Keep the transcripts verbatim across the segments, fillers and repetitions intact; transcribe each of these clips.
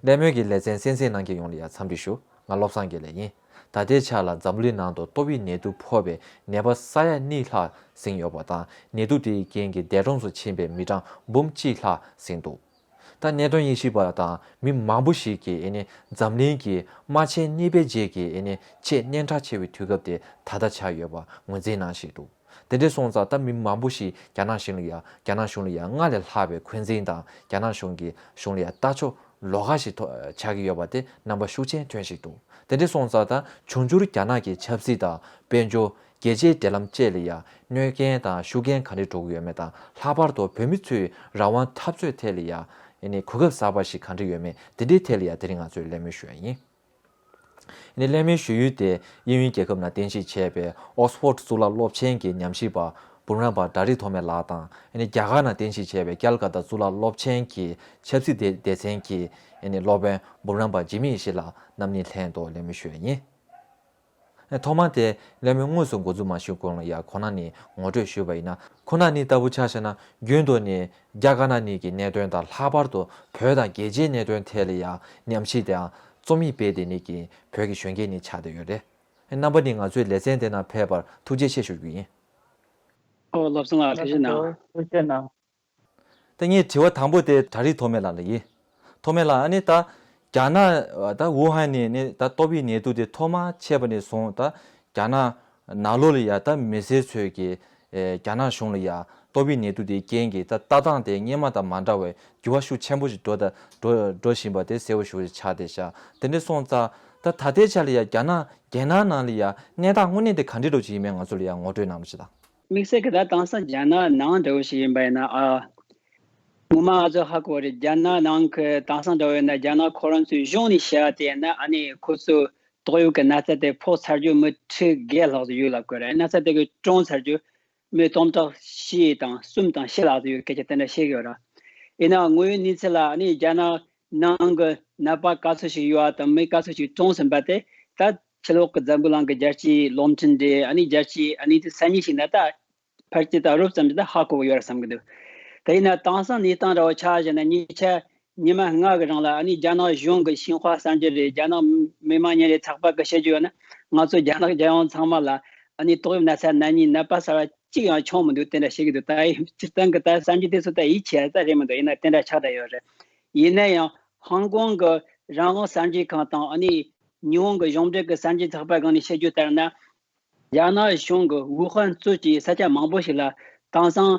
གླེང་མོལ་གྱི་ལེ་ཚན་གསན་གཟིགས་གནང་མཁན་ཡོངས་ལ་ཡང་འཚམས་འདྲི་ཞུ། ང་བློ་བཟང་དགེ་ལེགས་ཡིན། ད་ལྟའི་ཆར་ལ་འཛམ་གླིང་ནང་དུ་ཏོག་དབྱིབས་ནད་དུག་ཕོག་པའི་ནད་པ་ས་ཡ་གཉིས་ལྷག་ཟིན་ཡོད་པ་དང་། ནད་དུག་དེའི་རྐྱེན་གྱིས་འདས་གྲོངས་སུ་ཕྱིན་པའི་མི་གྲངས་འབུམ་གཅིག་ལྷག་ཟིན་འདུག་ད་གནད་དོན་དབྱེ་ཞིབ་པ་དང་མི་མང་པོ་ཞིག་གིས་ཨེ་ནི་འཛམ་གླིང་གི་དམག་ཆེན་གཉིས་པའི་རྗེས་ཀྱི་ཨེ་ནི་ཆེས་གནད་འགག་ཆེ་བའི་དུས་སྐབས་དེ་ད་ལྟ་ཆགས་ཡོད་པ་ངོས་འཛིན་གནང་བཞིན་འདུག་དེ་འདྲ་སོང་ཙང་ད་མི་མང་པོ་ཞིག་རྒྱ་ནག་གཞུང་ལ་ཡང་རྒྱ་ནག་གཞུང་ལ་ཡང་སྔར་ལས་ལྷག་པའི་འཁོན་འཛིན་དང་རྒྱ་ནག་གཞུང་གིས་གཞུང་ལ་ཡང་ལྟ་ཕྱོགས་ལོགས་ཀ་ཞིག་ཐོ་ཆགས་ཀྱི་ཡོད་པ་དེ་རྣམ་པ་ཤུགས་ཆེན་ཐོན་བཞིན་འདུག་དེ་འདྲ་སོང་ཙང་ད་འབྱུང་འགྱུར་རྒྱ་ནག་གི་ཆབ་སྲིད་དང་དཔལ་འབྱོར། རྒྱལ་སྤྱིའི་འབྲེལ་ལམ་བཅས་ལ་ཡང་གནོད་སྐྱོན་དང་ཤུགས་རྐྱེན་ག་འདྲ་འགྲོ་གི་ཡོད་མེད་དང་། ལྷག་པར་དུ་བོད་མི་ཚོའི་རང་དབང་འཐབ་རྩོད་ཐད་ལ་ཡང་ཨེ་ནི་གོ་སྐབས་གསར་པ་ཞིག་ག་འདྲ་ཡོད་མེད་དེ་འདྲའི་ཐད་ལ་ཡང་དེ་རིང་ང་ཚོས་གླེང་མོལ་ཞུ་ཡ་ཡིན། ཨེ་ནི་གླེང་མོལ་ཞུ་ཡུལ་དེ་དབྱིན་ཡུལ་རྒྱལ་ཁབ་ནང་རྟེན་གཞི་བྱས་པའི་ཨོག་སི་ཕོར་ཌི་གཙུག་ལག་སློབ་ཆེན་གྱི་ཉམས་ཞིབ་པ་འབུམ་རམས་པ་ཌ་རི་ཐོགས་མེད་ལགས་དང་། ཨེ་ནི་རྒྱ་གར་ནང་རྟེན་གཞི་བྱས་པའི་ཀལ་ཀ་ཏ་གཙུག་ལག་སློབ་ཆེན་གྱི་ཆབ་སྲིད་སྡེ་སྡེ་ཚན་གྱི་ཨེ་ནི་སློབ་དཔོན་འབུམ་རམས་པ་འཇིགས་མེད་ཡེ་ཤེས་ལགས་རྣམ་གཉིས་ལྷན་དུ་གླེང་མོལ་ཞུ་ཡ་ཡིན། ཐོག་མར་དེ་གླེང་མོལ་དངོས་སུ་འགོ་འཛུགས་མ་ཞུས་གོང་ལ་ཡང་ཁོང་རྣམ་གཉིས་ངོ་སྤྲོད་ཞུས་པ་ཡིན་ན། ཁོང་རྣམ་གཉིས་ལྟ་བུ་ཆ་བཞག་ན་རྒྱུན་དུ་ནས་རྒྱ་དཀར་ནག་གཉིས་ཀྱི་གནད་དོན་དང་ལྷག་པར་དུ་བོད་དང་རྒྱལ་སྤྱིའི་གནད་དོན་ཐད་ལ་ཡང་ཉམས་ཞིབ་དང་རྩོམ་ཡིག་སྤེལ་བསྡད་མཁན་གྱི་བོད་ཀྱི་གཞོན་སྐྱེས་གཉིས་ཆགས་བསྡད་ཡོད་རེད། རྣམ་པ་གཉིས་ང་ཚོའི་ལེ་ཚན་དེ་ནང་ཕེབས་པར་ཐུགས་རྗེ་ཆེ་ཞུ་རྒྱུ་ཡིན། ཨོ་བློ་བཟང་ལགས་ཐུགས་རྗེ་གནང་། ཐུགས་རྗེ་གནང་། ད་ངའི་དྲི་བ་དང་པོ་དེ་ད་རེས་ཐོགས་མེད་ལགས་ལ་ཡིན། ཐོགས་མེད་ལགས། ཨ་ནི་ད་རྒྱ་ནག་ད་ཝུ་ཧན་ནས་ནི་ད་ཏོག་དབྱིབས་ནད་དུག་དེ་ཐོག་མ་མཆེད་པ་ནས་བཟུང་ད་རྒྱ་ནག་ནང་ལོགས་ལ་ཡ་ད་མི་སེར་ཚོས་ཀྱི་ཨེ་རྒྱ་ནག་གཞུང་ལ་ཡ་ཏོག་དབྱིབས་ནད་དུག་དེའི་རྐྱེན་གྱིས་ད་ལྟ་སྟངས་དེ་སྔོན་མ་དང་མ་འདྲ་བའི་འགྱུར་བ་ཤུགས་ཆེན་པོ་ཞིག་འགྲོ་ད་འགྲོ་འགྲོ་བཞིན་པ་དེ་གསལ་པོ་ཞེ་པོ་ཞིག་ཆགས་བསྡད་ཤག་དེ་འདྲ་སོང་ཙང་ད་ད་ལྟའི་ཆ་ལ་ཡ་རྒྱ་ནག་རྒྱལ་ནང་ནང་ལ་ཡ་གནས་སྟངས་དངོས་གནས་དེ་ག་འདྲ་འདྲ་ཅིག་ཡིན་མིན་ང་ཚོ་ལ་ཡ་ངོ་སྤྲོད་གནང་རོགས་ཞུ་དང་། དམིགས་བསལ་གྱི་ད་དེང་སང་རྒྱ་ནག་ནང་འདྲ་བོ་ཞིག་ཡིན་པ་ཡིན་ན་ཨ། ངོ་མ་ང་ཚོ་ཧ་གོ་རེད། རྒྱ་ནག་ནང་གི་དེང་སང་འདྲ་བོ་ཡིན་ན་རྒྱ་ནག་ཁོ་རང་ཚོའི་གཞུང་ནས་བཤད་པ་དེ་ཡིན་ན་ཨ་ནི་ཁོ་ཚོ་ཏོག་དབྱིབས་ཀྱི་ན་ཚ་དེ་ཕོག་ཚར་རྒྱུ་མི་ཁྲི་བརྒྱད་ལྷག་ཙམ་ཡོད་ལབ་དགོས་རེད། ན་ཚ་དེ་གི་གྲོངས་ཚར་རྒྱུ་མི་སྟོང་ཕྲག་བཞི་དང་གསུམ་དང་བཞི་ལྷག་ཙམ་ཡོད་སྐད་ཆ་དེ་འདྲ་བཤད་ཀྱི་ཡོད་རེད། ཡིན་ནའང་དངོས་ཡོད་གནས་ཚུལ་ལ་ཨ་ནི་རྒྱ་ནག་ནང་གི་ནད་པ་ག་ཚོད་ཞིག་ཡོད་པ་དང་མི་ག་ཚོད་ཞིག་གྲོངས་ཟིན་པ་དེ་ད་ཕྱི་ལོགས་ཀྱི་འཛམ་བུ་གླིང་གི་རྒྱལ་སྤྱིའི་རླུང་འཕྲིན་རེད། ཨ་ནི་རྒྱལ་སྤྱིའི་ཨ་ནི་དེ་གསར་རྙིང་ཞིག་ན་ད་ཕལ་ཆེར་ད་རོབ་ཙམ་ཞིག་ད་ཧ་གོ་གི་ཡོད་རེད་བསམ་གི་འདུག་དེ་ཡིན་ན་དེང་སང་གནས་སྟངས་འདྲ་བོ་ཆ་བཞག་ན་ཉེ་ཆར་ཉི་མ་ལྔ་གི་རིང་ལ་ཨ་ནི་རྒྱ་ནག་གཞུང་གི་ཤིན་ཧྭ་གསར་འགྱུར་རེད། རྒྱ་ནག་མི་དམངས་ཉིན་རེའི་ཚགས་པར་གི་བཤད་རྒྱུ་ཡོད་ན་ང་ཚོ་རྒྱ་ནག་རྒྱལ་ཡོངས་ཚང་མ་ལ་ཨ་ནི་ཏོག་དབྱིབས་ན་ཚ་ན་མཁན་ནད་པ་གསར་པ་གཅིག་ཡང་བྱུང་མི་འདུག་དེ་འདྲ་བཤད་ཀྱི་འདུག་ད་ཡིན་སྤྱིར་བཏང་གི་ད་གསར་འགྱུར་དེ་ཚོ་ད་ཡིད་ཆེས་ད་རེད་མི་འདུག་ཡིན་ན་དེ་འདྲ་ཆགས་བསྡད་ཡོད་རེད། ཡིན་ན་ཡང་ཧང་ཀོང་གི་རང་དབང་གསར་འགྱུར་ཁང་དང་ཨ་ནི་ཉི་ཧོང་གི་གཞུང་འབྲེལ་གྱི་གསར་འགྱུར་ཚགས་པར་སྒང་ནས་བཤད་རྒྱུ་ལྟར་ན། རྒྱ་ནག་གཞུང་གིས་ཝུ་ཧན་གཙོས་ཀྱི་ས་ཆ་མང་པོ་ཞིག་ལ་དེང་སང་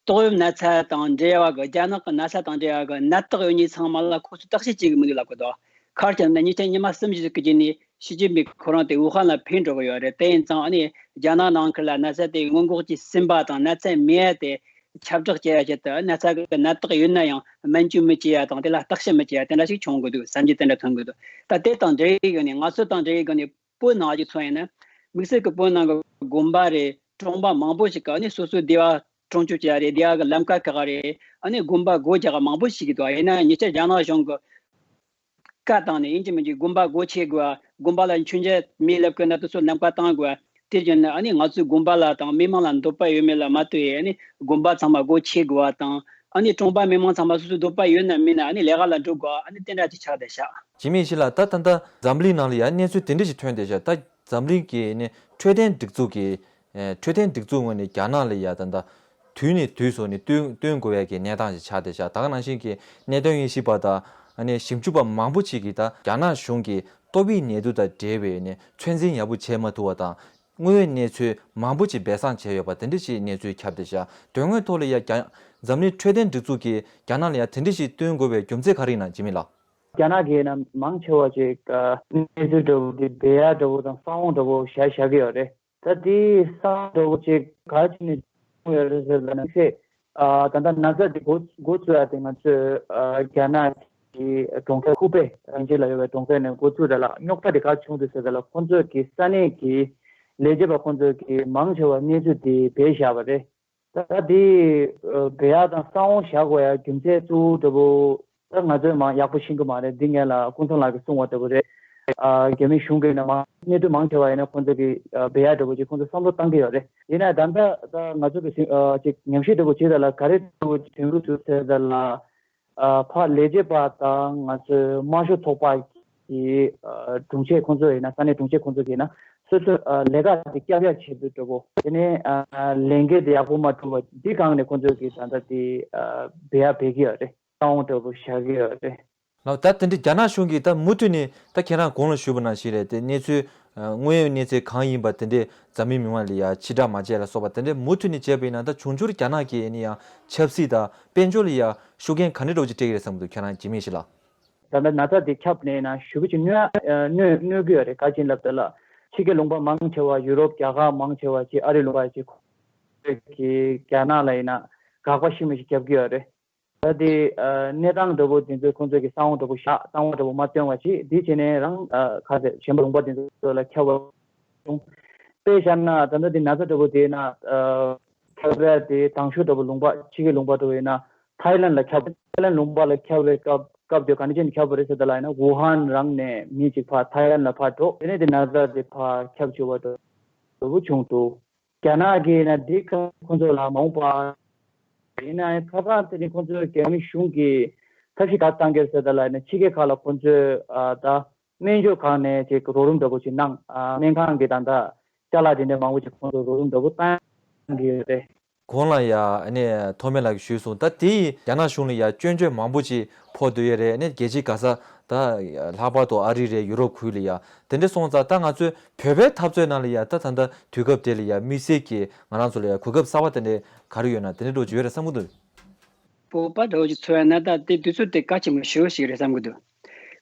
ཏོག་དབྱིབས་ན་ཚ་དང་འབྲེལ་བ་གི་རྒྱ་ནག་གི་ན་ཚ་དང་འབྲེལ་བ་གི་ནད་རྟགས་ཡོད་མཁན་ཚང་མ་ལ་ཁོ་ཚོས་བརྟག་དཔྱད་བྱེད་ཀྱི་མི་འདུག་ལབ་ཀྱི་འདུག་ག་རེ་བྱས་ན་ཉེ་ཆར་ཉི་མ་གསུམ་བཞི་ཟིག་གི་རྗེས་ནས་ཞི་ཅིན་ཕིང་ཁོ་རང་དེ་ཝུ་ཧན་ལ་ཕེབས་འགྲོ་གི་ཡོད་རེད། དེ་ཡིན་ཙང་ཨ་ནི་རྒྱ་ནག་ནང་ཁུལ་ལ་ན་ཚ་དེ་སྔོན་འགོག་གི་སྲིན་འབུ་དང་ན་ཚ་མེད་ཡ་དེ་ཁྱབ་བསྒྲགས་བྱེད་ཡ་ཆེད་དུ་ན་ཚ་གི་ནད་རྟགས་ཡོད་ན་ཡང་སྨན་བཅོས་མི་བྱེད་ཡ་དང་དེ་ལ་བརྟག་དཔྱད་མི་བྱེད་ཡ་དེ་འདྲ་ཞིག་བྱུང་གི་འདུག་གསར་འགྱུར་དེ་འདྲ་ཐོན་གི་འདུག་ད་དེ་དང་འབྲེལ་ཡོད་ནས་ང་ཚོ་དང་འབྲེལ་ཡོད་ནས། བོད་ནང་གི་མཚོན་ཡིན་ན། དམིགས་བསལ་གྱི་བོད་ནང་གི་དགོན་པ་རེད། གྲོང་པ་མང་པོ་ཞིག་གི་ཨ་ནི་སོ་སོའི་སྡེ་བ་སྲུང་སྐྱོབ་བྱེད་ཡ་རེད། སྡེ་བ་གི་ལམ་ཁ་ཁག་རེད། ཨ་ནི་དགོན་པ་སྒོ་རྒྱག་མང་པོ་ཞིག་གི་འདུག་ཡིན་ན་ཉེ་ཆར་རྒྱ་ནག་གཞུང་གི་བཀའ་བཏང་ནས་ཡིན་གཅིག་མིན་གཅིག་དགོན་པ་སྒོ་ཕྱེ་དགོས། དགོན་པ་ལ་མཆོད་མཇལ་མི་སླེབས་ཀྱི་ན་དེ་ཚོ་ལམ་ཁ་བཏང་དགོས། དེ་བཞིན་ཨ་ནི་ང་ཚོའི་དགོན་པ་ལ་དང་མི་མང་ལ་འདོད་པ་ཡོད་མེད་ལ་མ་ལྟོས་ཡས་ཨ་ནི་དགོན་པ་ཚང་མ་སྒོ་ཕྱེ་དགོས་པ་དང་། ཨ་ནི་གྲོང་པ་མི་མང་ཚང་མ་སོ་སོའི་འདོད་པ་ཡོད་ན་མེད་ན་ཨ་ནི་ལས་ཀ་ལ་འགྲོ་དགོས། ཨ་ནི་དེ་འདྲ་ཅིག་ཆགས་བསྡད་ཤག་འཇིགས་མེད་ཡེ་ཤེས་ལགས། ད་ད་ལྟ་འཛམ་གླིང་ནང་ལ་ཡང་གནས་ཚུལ་དེ་འདྲ་ཞིག་ཐོན་བསྡད་ཤག་ད་འཛམ་གླིང་གི་ནི་འཕྲོད་བསྟེན་སྒྲིག་འཛུགས་ཀྱི་ཨེ་འཕྲོད་བསྟེན་སྒྲིག་འཛུགས་ངོས་ནས་རྒྱ་ནག་ལ་ཡ་ད་ལྟ་དུས་ནས་དུས་སུ་ནི་བསྟུན་བསྟུན་དགོས་ཡ་གི་གནས་སྟངས་ཤིག་ཆགས་བསྡད་ཤག་ད་ག་ནང་བཞིན་གྱི་གནད་དོན་དབྱེ་ཞིབ་པ་དང་ཨ་ནི་ཞིབ་འཇུག་པ་མང་པོ་ཅིག་གིས་ད་རྒྱ་ནག་གཞུང་གིས་ཏོག་དབྱིབས་ནད་དུག་དང་འབྲེལ་བའི་ནི་ཚོད་འཛིན་ཡག་པོ་བྱེད་མ་ཐུབ་པ་དང་། དངོས་ཡོད་གནས་ཚུལ་མང་པོ་ཅིག་སྦས་གསང་བྱས་ཡོད་པ་དེ་འདྲ་ཞིག་གནས་ཚུལ་ཁྱབ་བསྡད་ཤག་དོན་དངོས་ཐོག་ལ་ཡ་རྒྱ་འཛམ་གླིང་འཕྲོད་བསྟེན་སྒྲིག་འཛུགས་ཀྱིས་རྒྱ་ནག་ལ་ཡ་དེ་འདྲ་ཞིག་བསྟུན་དགོས་པའི་རྒྱུ་མཚན་ག་རེ་ཡིན་ན་འཇིགས་མེད་ལགས། རྒྱ་ནག་གི་ནང་མང་ཆེ་བ་ཅིག་ཨ་གནས་ཚུལ་འདྲ་བོ་དེ་སྦས་ཡག་འདྲ་བོ་དང་གསང་བ་འདྲ་བོ་བཞག་བཞག་གི་ཡོད་རེད། ད་དེའི་གསང་བ་འདྲ་བོ་ཅིག་ག་རེ་བྱས་ནས་བྱུང་ཡོད་རེད་ཟེར་ལབ་ན་ཚེ་ཨ་ད་ལྟ་ན་ཚ་དེ་འགོ་འགོ་བཙུགས་ཡག་དེ་ང་ཚོས་ཨ་རྒྱ་ནག་གི་གྲོང་ཁྱེར་ཧུ་པེ་རང་ཆེ་ལ་ཡོད་པའི་གྲོང་ཁྱེར་ནས་འགོ་བཙུགས་རེད་ལ། རྙོག་དྲ་དེ་ག་རེ་བྱུང་འདུག་ཟེར་ལབ་ན་ཁོང་ཚོས་ཀྱི་ས་གནས་ཀྱི་ལས་བྱེད་པ་ཁོང་ཚོས་ཀྱི་མང་ཆེ་བ་གནས་ཚུལ་དེ་སྦས་བཞག་པ་རེད། ད་དེ་སྦས་ཡག་དང་གསང་བ་བཞག་དགོས་ཡག་རྒྱུ་མཚན་གཙོ་བོ་འདྲ་བོ་ད་ང་ཚོས་མང་ཡག་པོ་ཤེས་ཀྱི་མ་རེད། འདི་སྔོན་ལ་ཀུན་བཟང་ལགས་ཀྱིས་གསུངས་པ་འདྲ་བོ་རེད། ཨ་རྒྱ་མི་གཞུང་གིས་ནི་མང་གནད་དོན་མང་ཆེ་བ་ཡིན་ན་ཁོང་ཚོ་གིས་ཨ་སྦས་ཡག་འདྲ་བོ་ཅིག་ཁོང་ཚོ་བསམ་བློ་བཏང་གི་ཡོད་རེད། ཡིན་ན་ད་ལྟ་ད་ང་ཚོ་གི་ཨ་ཅིག་ཉམས་ཞིབ་འདྲ་བོ་བྱེད་ད་ལ་ག་རེ་འདྲ་བོ་ཅིག་ཐོན་གྱི་འདུག་ཟེར་ད་ལ། ཨ་ཕར་ལས་བྱེད་པ་དང་ང་ཚོའི་དམར་ཤོག་ཚོགས་པ་གི་ཨ་དྲུང་ཆེ་ཁོང་ཚོ་ཡིན་ན་ས་གནས་དྲུང་ཆེ་ཁོང་ཚོ་ཡིན་ན་སོ་སོའི་ཨ་ལས་ཀ་དེ་སྐྱབས་ཡ་ཆེད་དུ་འགྲོ་གོ། དེ་ནས་ཨ་ལས་འགན་དེ་ཡག་པོ་མ་གྲུབ་པ་འདི་སྒང་ནས་ཁོང་ཚོ་གི་ད་ལྟ་དེ་ཨ་འབད་ཡ་འབད་གི་ཡོད་རེད། གསང་བ་འདྲ་པོ་བཞག་གི་ཡོད་རེད། ལགས། ད་དེ་འདྲའི་རྒྱ་ནག་གཞུང་གིས་ད་མུ་མཐུད་ནས་ད་ཁྱེད་རང་གོང་ལ་ཞུས་པ་ནང་བཞིན་རེད་དེ། གནས་ཚུལ་ཨ་དངོས་ཡོད་གནས་ཚུལ་གང་ཡིན་པ་དེ་འདྲས་འཛམ་གླིང་མི་མང་ལ་ཡ་ཕྱིར་བསྒྲགས་མ་བྱས་ལ་སོགས་པ་དེ་འདྲས་མུ་མཐུད་ནས་བྱས་པ་ཡིན་ན། ད་འབྱུང་འགྱུར་རྒྱ་ནག་གི་ཨ་ནི་ཡང་ཆབ་སྲིད་དང་དཔལ་འབྱོར་ལ་ཡ་ཤུགས་རྐྱེན་ག་འདྲས་འདྲ་པོ་ཅིག་སྤྲད་ཀྱི་རེད་བསམ་གྱི་འདུག་ཁྱེད་རང་རྗེས་མའི་ཞིག་ལ། ད་ལྟ་ན་ཚ་དེ་ཁྱབ་ནས་ན་ཞེ་པོ་ཅིག་གནོད་ཨ་གནོད་གནོད་ཀྱི་ཡོད་རེད། ག་ཅིན་ལབ་ད་ལ་ཕྱི་རྒྱལ་ལུང་པ་མང་ཆེ་བ། ཡུ་རོབ་རྒྱ་གར་མང་ཆེ་བ་ཅིག་ཨ་རི་ལུང་པ་ཅིག་ཁོ་གི་རྒྱ་ནག་ལ་ཡིན་ན་དགག་པ་ཤུགས་མེད་ཅིག་རྒྱབ་ཀྱི་ཡོད་རེད། ད་དེ་ཨ་གནས་སྟངས་འདྲ་པོ་དེ་ཚོའི་ཁོང་ཚོས་ཀྱི་གསང་བ་འདྲ་པོ་བཞག་གསང་བ་འདྲ་པོ་མ་སྟོན་པ་ཅིག་འདི་བྱས་ནས་རང་ཨ་ག་ཚོད་གཞན་པ་ལུང་པ་དེ་ཚོ་ལ་ཁྱབ་པ་བྱུང་། དཔེ་བཞག་ན་ད་ལྟ་དེ་ན་ཚ་འདྲ་པོ་དེ་ན་ཨ་ཁྱབ་ཡ་དེ་དང་ཤོས་འདྲ་པོ་ལུང་པ་ཕྱི་རྒྱལ་ལུང་པ་འདྲ་པོ་ཡིན་ན་ཐའི་ལན་ལ་ཁྱབ། ཐའི་ལན་ལུང་པ་ལ་ཁྱབ་པའི་སྐབས་སྐབས་དེ་ག་ནས་ཅན་ཁྱབ་པ་རེད་ཟེར་ད་ལ་ཡིན་ན་ཝུ་ཧན་རང་ནས་མི་གཅིག་ཕར་ཐའི་ལན་ལ་ཕར་འགྲོ། དེ་ནས་དེ་ན་ཚ་དེ་ཕར་ཁྱབ་བཅུག་པ་འདྲ་པོ་བྱུང་འདུག་རྒྱ་ནག་གིས་ན་འདི་ཁ་ཁོང་ཚོ་ལ་མ་འོངས་པ་ཡིན་ན་ཁ་སང་དེ་ནི་ཁོང་ཚོས་རྒྱ་མི་གཞུང་གི་ཐབས་ཤེས་ག་བཏང་གི་ཟེར་ད་ལ་ཡིན་ན་ཕྱི་རྒྱལ་ཁག་ལ་ཁོང་ཚོས་ཨ་ད་སྨན་བཅོས་ཁང་ནས་ཅིག་རོགས་རམ་འདྲ་པོ་ཅིག་གནང་། ཨ་སྨན་ཁང་གི་ད་ལྟ་ཅ་ལག་དེ་འདྲ་མང་པོ་ཅིག་ཁོང་ཚོ་རོགས་རམ་འདྲ་པོ་བཏང་གི་ཡོད་རེད། གོང་ལ་ཡ་ཨ་ནི་ཐོགས་མེད་ལགས་ཀྱིས་ཞུས་སོང་། ད་དེ་ཡིས་རྒྱ་ནག་གཞུང་ལ་ཡ་སྐྱོན་བརྗོད་མང་པོ་ཅིག་ཕོག་བསྡད་ཡོད་རེད། ཨ་ནི་རྒྱལ་སྤྱིའི་ག་ས་ད་ལྷག་པར་དུ་ཨ་རི་རེད། ཡུ་རོབ་ཁུལ་ལ་ཡ་དེ་འདྲ་སོང་ཙང་། ད་ང་ཚོའི་བོད་པའི་འཐབ་རྩོད་ནང་ལ་ཡ་ད་ད་ལྟ་དུས་སྐབས་དེ་ལ་ཡ་དམིགས་བསལ་གྱི་ང་རང་ཚོ་ལ་ཡ་གོ་སྐབས་གསར་པ་དེ་འདྲ་ག་རེ་ཡོད་ན། དེ་འདྲ་འདྲ་པོ་ཅིག་ཡོད་རེད་བསམ་གྱི་འདུག་བོད་པ་འདྲ་པོ་ཅིག་ཚོར་ཡ་ན་ད་དེ་དུས་ཚོད་དེ་གལ་ཆེན་པོ་ཞེ་པོ་ཞིག་རེད་བསམ་གྱི་འདུག་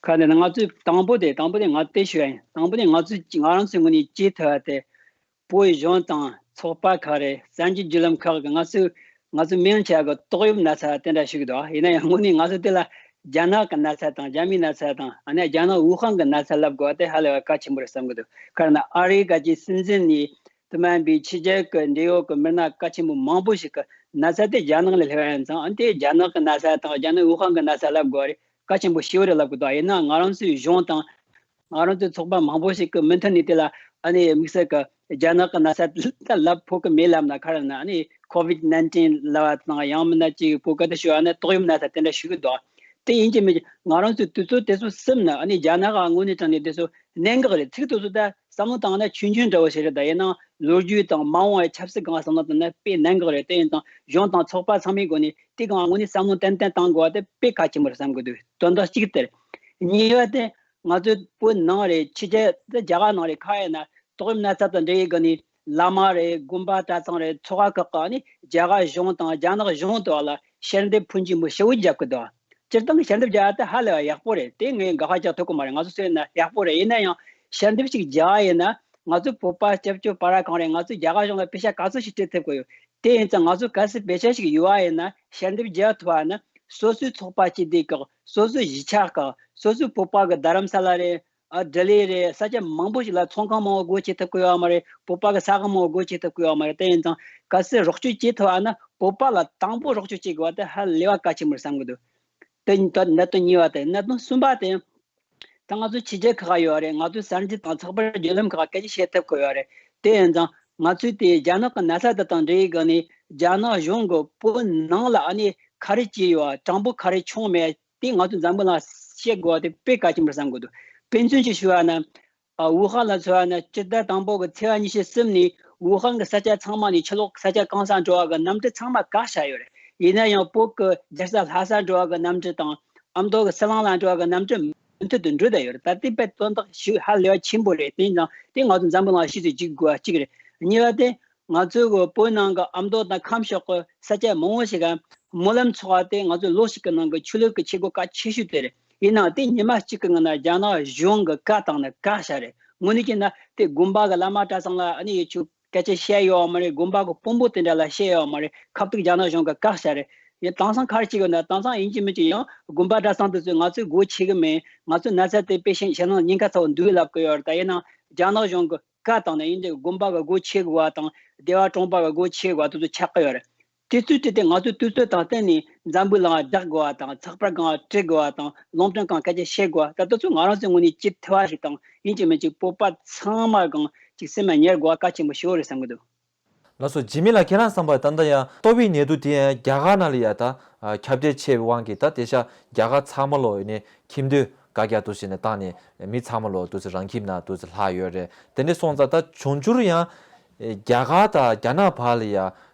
ག་ནས་ན་ང་ཚོས་དང་པོ་དེ་དང་པོ་དེ་ང་དེ་ཞུ་ཡ་ཡིན། དང་པོ་དེ་ང་ཚོས་ང་རང་ཚོའི་ངོས་ནས་བྱེད་ཐུབ་པ་དེ། བོད་གཞུང་དང་ཚོགས་པ་ཁག་རེད། གསར་འགྱུར་བརྒྱུད་ལམ་ཁག་གིས་ང་ཚོས་ང་ཚོ་མིང་ཆད་གི་ཏོག་དབྱིབས་ན་ཚ་དེ་འདྲ་ཞིག་འདུག་ཡིན་ན་ཡང་དངོས་གནས་ང་ཚོ་དེ་ལ་རྒྱ་ནག་གི་ན་ཚ་དང་། རྒྱ་མིའི་ན་ཚ་དང་། ཨ་ནི་རྒྱ་ནག་ཝུ་ཧན་གི་ན་ཚ་ལབ་དགོས་པ་དེ་ཧ་ལས་པ་གལ་ཆེན་པོ་རེད་བསམ་གི་འདུག་ག་རེ་ན་ཨ་རིའི་ག་ཅིག་སྲིད་འཛིན་ནས་དེ་མིན་པའི་ཕྱི་རྒྱལ་གི་འབྲེལ་ཡོད་གི་མི་སྣ་གལ་ཆེན་པོ་མང་པོ་ཞིག་གི་ན་ཚ་དེ་རྒྱ་ནག་ལ་སླེབས་པ་ཡིན་ཙང་། ཨ་ནི་དེ་རྒྱ་ནག་གི་ན་ཚ་དང་རྒྱ་ནག་ཝུ་ཧན་གི་ན་ཚ་ལབ་དགོས་པ་རེད། གལ་ཆེན་པོ་ཞེ་པོ་རེད་ལབ་གི་འདུག་ཡིན་ན་ང་རང་ཚོའི་གཞུང་དང་། ང་རང་ཚོའི་ཚོགས་པ་མང་པོ་ཞིག་གིས་མུ་མཐུད་ནས་དེ་ལ་ཨ་ནི་དམིགས་བསལ་གྱི་རྒྱ་ནག་གི་ན་ཚ་ད་ལབ་ཕོད་ཀྱི་མེད་ལབ་ན། ག་རེ་ན་ཨ་ནི་ཁོ་ཝིད་ནན་ཏིན་ལབ་པ་དང་། ཡང་མིན་ན་ཅིག་བོད་སྐད་དུ་ཞུ་བ་ན་ཏོག་དབྱིབས་ན་ཚ་དེ་འདྲ་ཞུ་གི་འདུག་དེ་ཡིན་གྱི་མིན་གྱི་ང་རང་ཚོའི་དུས་ཚོད་དེ་ཚོ་སིམ་ན། ཨ་ནི་རྒྱ་ནག་ག་དངོས་གནས་དྲང་གནས་དེ་ཚོ་གནད་འགག་རེད། ཚིག་དེ་ཚོ་ད་བསམ་བློ་བཏང་ན་ཆུང་ཆུང་འདྲ་བོ་ཞིག་རེད། ད་ཡིན་ནའང་ལོ་རྒྱུས་དང་མ་འོངས་པའི་ཆབ་སྲིད་སྒང་བསམ་བློ་བཏང་ན་དཔེ་གནད་འགག་རེད། དེ་ཡིན་ཙང་གཞུང་དང་ཚོགས་པ་ཚང་མའི་སྒོ་ནས་དེ་སྒང་དངོས་གནས་བསམ་བློ་ཏན་ཏན་གཏང་དགོས་པ་དེ་དཔེ་གལ་ཆེན་པོ་རེད་བསམ་གི་འདུག་དོན་དག་གཅིག་དེ་རེད། གཉིས་པ་དེ། ང་ཚོའི་བོད་ནང་རེད། ཕྱི་རྒྱལ་དེ་རྒྱ་གར་ནང་རེད། ག་ཡིན་ན་ཏོག་དབྱིབས་ན་ཚ་དང་འབྲེལ་ཡོད་སྒང་ནས་བླ་མ་རེད། དགོན་པ་གྲྭ་ཚང་རེད། ཚོགས་པ་ཁག་གིས་ནི་རྒྱ་གར་གཞུང་དང་རྒྱ་ནག་གཞུང་དུ་ལ་ཞལ་འདེབས་ཕོན་ཆེན་པོ་ཞེ་པོ་རྒྱག་གི་འདུག་སྤྱིར་བཏང་གི་ཞལ་འདེབས་རྒྱག་ཡ་དེ་ཧ་ལས་པ་ཡག་པོ་རེད། དེ་ངས་དགག་པ་རྒྱག་ཐུབ་ཀྱི་མ་རེད། ང་ཚོ་བསོད་ན་ཡག་པོ་རེད། ཡིན་ན་ཡང་ཞལ་འདེབས་ཤིག་རྒྱག་ཡ་ཡིན་ན་ང་ཚོ་བོད་པ་སྐྱབས་བཅོལ་བ་ར་གང་རེད། ང་ཚོས་རྒྱ་གར་གཞུང་ལ་པེ་ཤ་ག་ཚོད་ཞིག་སྤྲད་ཐུབ་ཀྱི་ཡོད། དེ་ཡིན་ཙང་ང་ཚོ་གལ་སྲིད་པེ་ཤ་ཞིག་ཡོད་པ་ཡིན་ན། ཞལ་འདེབས་རྒྱག་ཐུབ་པ་ན་སོ་སོའི་ཚོགས་པ་སྤྱི་བདེ་ཁག་སོ་སོའི་གཞིས་ཆགས་ཁག་སོ་སོའི་བོད་པ་གི་རྡ་རམ་ས་ལ་རེད། ཨ་ལྡི་ལི་རེད། ས་ཆ་མང་པོ་ཞིག་ལ་ཚོང་ཁང་མང་པོ་སྒོ་ཕྱེ་ཐུབ་ཀྱི་ཡོད་མ་རེད། བོད་པ་གི་ཟ་ཁང་མང་པོ་སྒོ་ཕྱེ་ཐུབ་ཀྱི་ཡོད་མ་རེད། དེ་ཡིན་ཙང་གལ་སྲིད་རོགས་སྐྱོར་བྱེད་ཐུབ་པ་ན་བོད་པ་ལ་དང་པོ་རོགས་སྐྱོར་བྱེད་དགོས་པ་དེ་ཧ་ལས་པ་གལ་ཆེན་པོ་རེད་བསམ་གྱི་འདུག་དེ་གནད་དོན་གཉིས་པ་དེ། གནད་དོན་གསུམ་པ་དེ། ད་ང་ཚོ་ཕྱི་རྒྱལ་ཁག་ཡོད་རེད། ང་ཚོའི་གསར་འགྱུར་དང་ཚགས་པར་བརྒྱུད་ལམ་ཁག་སྐད་ཆ་བཤད་ཐུབ་ཀྱི་ཡོད་རེད། དེ་ཡིན་ཙང་ང་ཚོས་དེ་རྒྱ་ནག་གི་ན་ཚ་དེ་དང་འབྲེལ་ཡོད་སྒང་ནས་རྒྱ་ནག་གཞུང་གིས་བོད་ནང་ལ་ཨ་ནི་ག་རེ་བྱས་ཡོད། གྲངས་འབོར་ག་རེ་བྱུང་མེད་དེ་ང་ཚོ་འཛམ་བུ་གླིང་ལ་བཤད་དགོས་པ་དེ་དཔེ་གལ་ཆེན་པོ་རེད་བསམ་གྱི་འདུག་དཔེ་མཚོན་ཅིག་ཞུ་བ་ན། ཨ་ཝུ་ཧན་ལ་མཚོན་པ་ན་སྤྱི་ཟླ་དང་པོ་གི་ཚེས་པ་ཉི་ཤུ་གསུམ་ནས་ཝུ་ཧན་གྱི་ས་ཆ་ཚང་མ་ནས་ཕྱི་ལོགས་ས་ཆ་གང་སར་འགྲོ་བ་གི་གནམ་གྲུ་ཚང་མ་བཀག་བཞག་ཡོད་རེད། ཡིན་ན་ཡང་བོད་ཀྱི་རྒྱལ་ས་ལྷ་སར་འགྲོ་བ་གི་གནམ་གྲུ་དང་། ཨ་མདོ་གི་ཟི་ལིང་ལ་འགྲོ་བ་གི་གནམ་གྲུ་མུ་མཐུད་དུ་འགྲོ་བསྡད་ཡོད་རེད། ད་དེ་དཔེ་དོན་དག་ཞིག་ཧ་ལས་པ་ཆེན་པོ་རེད། དེ་ཡིན་ཙང་དེ་ང་ཚོ་འཛམ་བུ་གླིང་ལ་ཤེས་སུ་འཇུག་དགོས་པ་གཅིག་རེད། གཉིས་པ་དེ། ང་ཚོའི་གི་བོད་ནང་གི་ཨ་མདོ་དང་ཁམས་ཕྱོགས་ཀྱི་ས་ཆ་མང་བོ་ཞིག་ག་སྨོན་ལམ་འཚོགས་པ་དེ་ང་ཚོའི་ལོ་གཅིག་གི་ནང་གི་ཆོས་ལུགས་ཀྱི་བྱེད་སྒོ་གལ་ཆེ་ཤོས་དེ་རེད། ཡིན་ནའང་དེ་ཉི་མ་གཅིག་གི་ནང་ན་རྒྱ་ནག་གཞུང་གི་བཀའ་བཏང་ནས་བཀག་བཞག་རེད། དངོས་གནས་བྱས་ན་དེ་དགོན་པ་གི་བླ་མ་གྲྭ་ཚང་ལ་ཨ་ནི་ཡོད་ཆོག་སྐད་ཆ་བཤད་ཡོད་མ་རེད། དགོན་པ་གི་དཔོན་པོ་དེ་འདྲ་ལ་བཤད་ཡོད་མ་རེད། ཁ་ཐུག་རྒྱ་ནག་གཞུང་གི་བཀག་བཞག་རེད། ཡིན་དེང་སང་ག་རེ་བྱེད་དགོས་ན། དེང་སང་ཡིན་གཅིག་མིན་གཅིག་ཡང་དགོན་པ་གྲྭ་ཚང་དེ་ཚོས་ང་ཚོས་སྒོ་ཕྱེ་གི་མེད། ང་ཚོའི་ན་ཚ་དེ་དཔེ་ཞེད་སྣང་ཉེན་ཁ་ཚ་བོ་འདུག་ལབ་གི་ཡོད་རེད། ད་ཡིན་ནའང་རྒྱ་ནག་གཞུང་གི་བཀའ་བཏང་ནས་ཡིན་དུས་དགོན་པ་གི་སྒོ་ཕྱེ་དགོས་པ་དང་། སྡེ་བ་གྲོང་པ་གི་སྒོ་ཕྱེ་དགོས་པ་དེ་ཚོ་ཆགས་ཀྱི་ཡོད་རེད། དེ་ཚོའི་གྲས་དེ་ང་ཚོས་དུས་ཚོད་དང་བསྟུན་ནས་འཛམ་བུའི་གླིང་བསྒྲགས་དགོས་པ་དང་། ཚགས་པར་སྒང་བྲིས་དགོས་པ་དང་། རླུང་འཕྲིན་སྒང་སྐད་ཆ་བཤད་དགོས་པ། ད་དེ་ཚོ་ང་རང་ཚོའི་ངོས་ནས་བྱེད་ཐུབ་པ་ཞིག་དང་། ཡིན་གཅིག་མིན་གཅིག་བོད་པ་ཚང་མ་སྒང་ཅིག་སེམས་ལ་ཉར་དགོས་པ་གལ་ཆེན་པོ་ཞིག་རེད་བསམ་གྱི་འདུག་ལགས་སོ། འཇིགས་མེད་ལགས། ཁྱེད་རང་བསམ་པར་ད་ལྟ་ཡང་ཏོག་དབྱིབས་ནད་དུག་དེ་ཡང་རྒྱ་གར་ནང་ལ་ཡ་ད་ཨ་ཁྱབ་གདལ་ཆེ་བའི་དབང་གིས་ད་དེ་ཤ་རྒྱ་གར་ཚང་མ་ལོ་ཡིན་ནས་ཁྱིམ་སྡོད་བཀའ་རྒྱ་འདུག་ཟེར་ནས་བཏང་ནས་མི་ཚང་མ་ལོ་འདུག་ཟེར་རང་ཁྱིམ་ནང་འདུག་ཟེར་ལྷག་ཡོད་རེད། དེ་འདྲ་སོང་ཙང་ད་འབྱུང་འགྱུར་ཡང་རྒྱ་གར་དང་རྒྱ་ནག་བར་ལ་ཡ་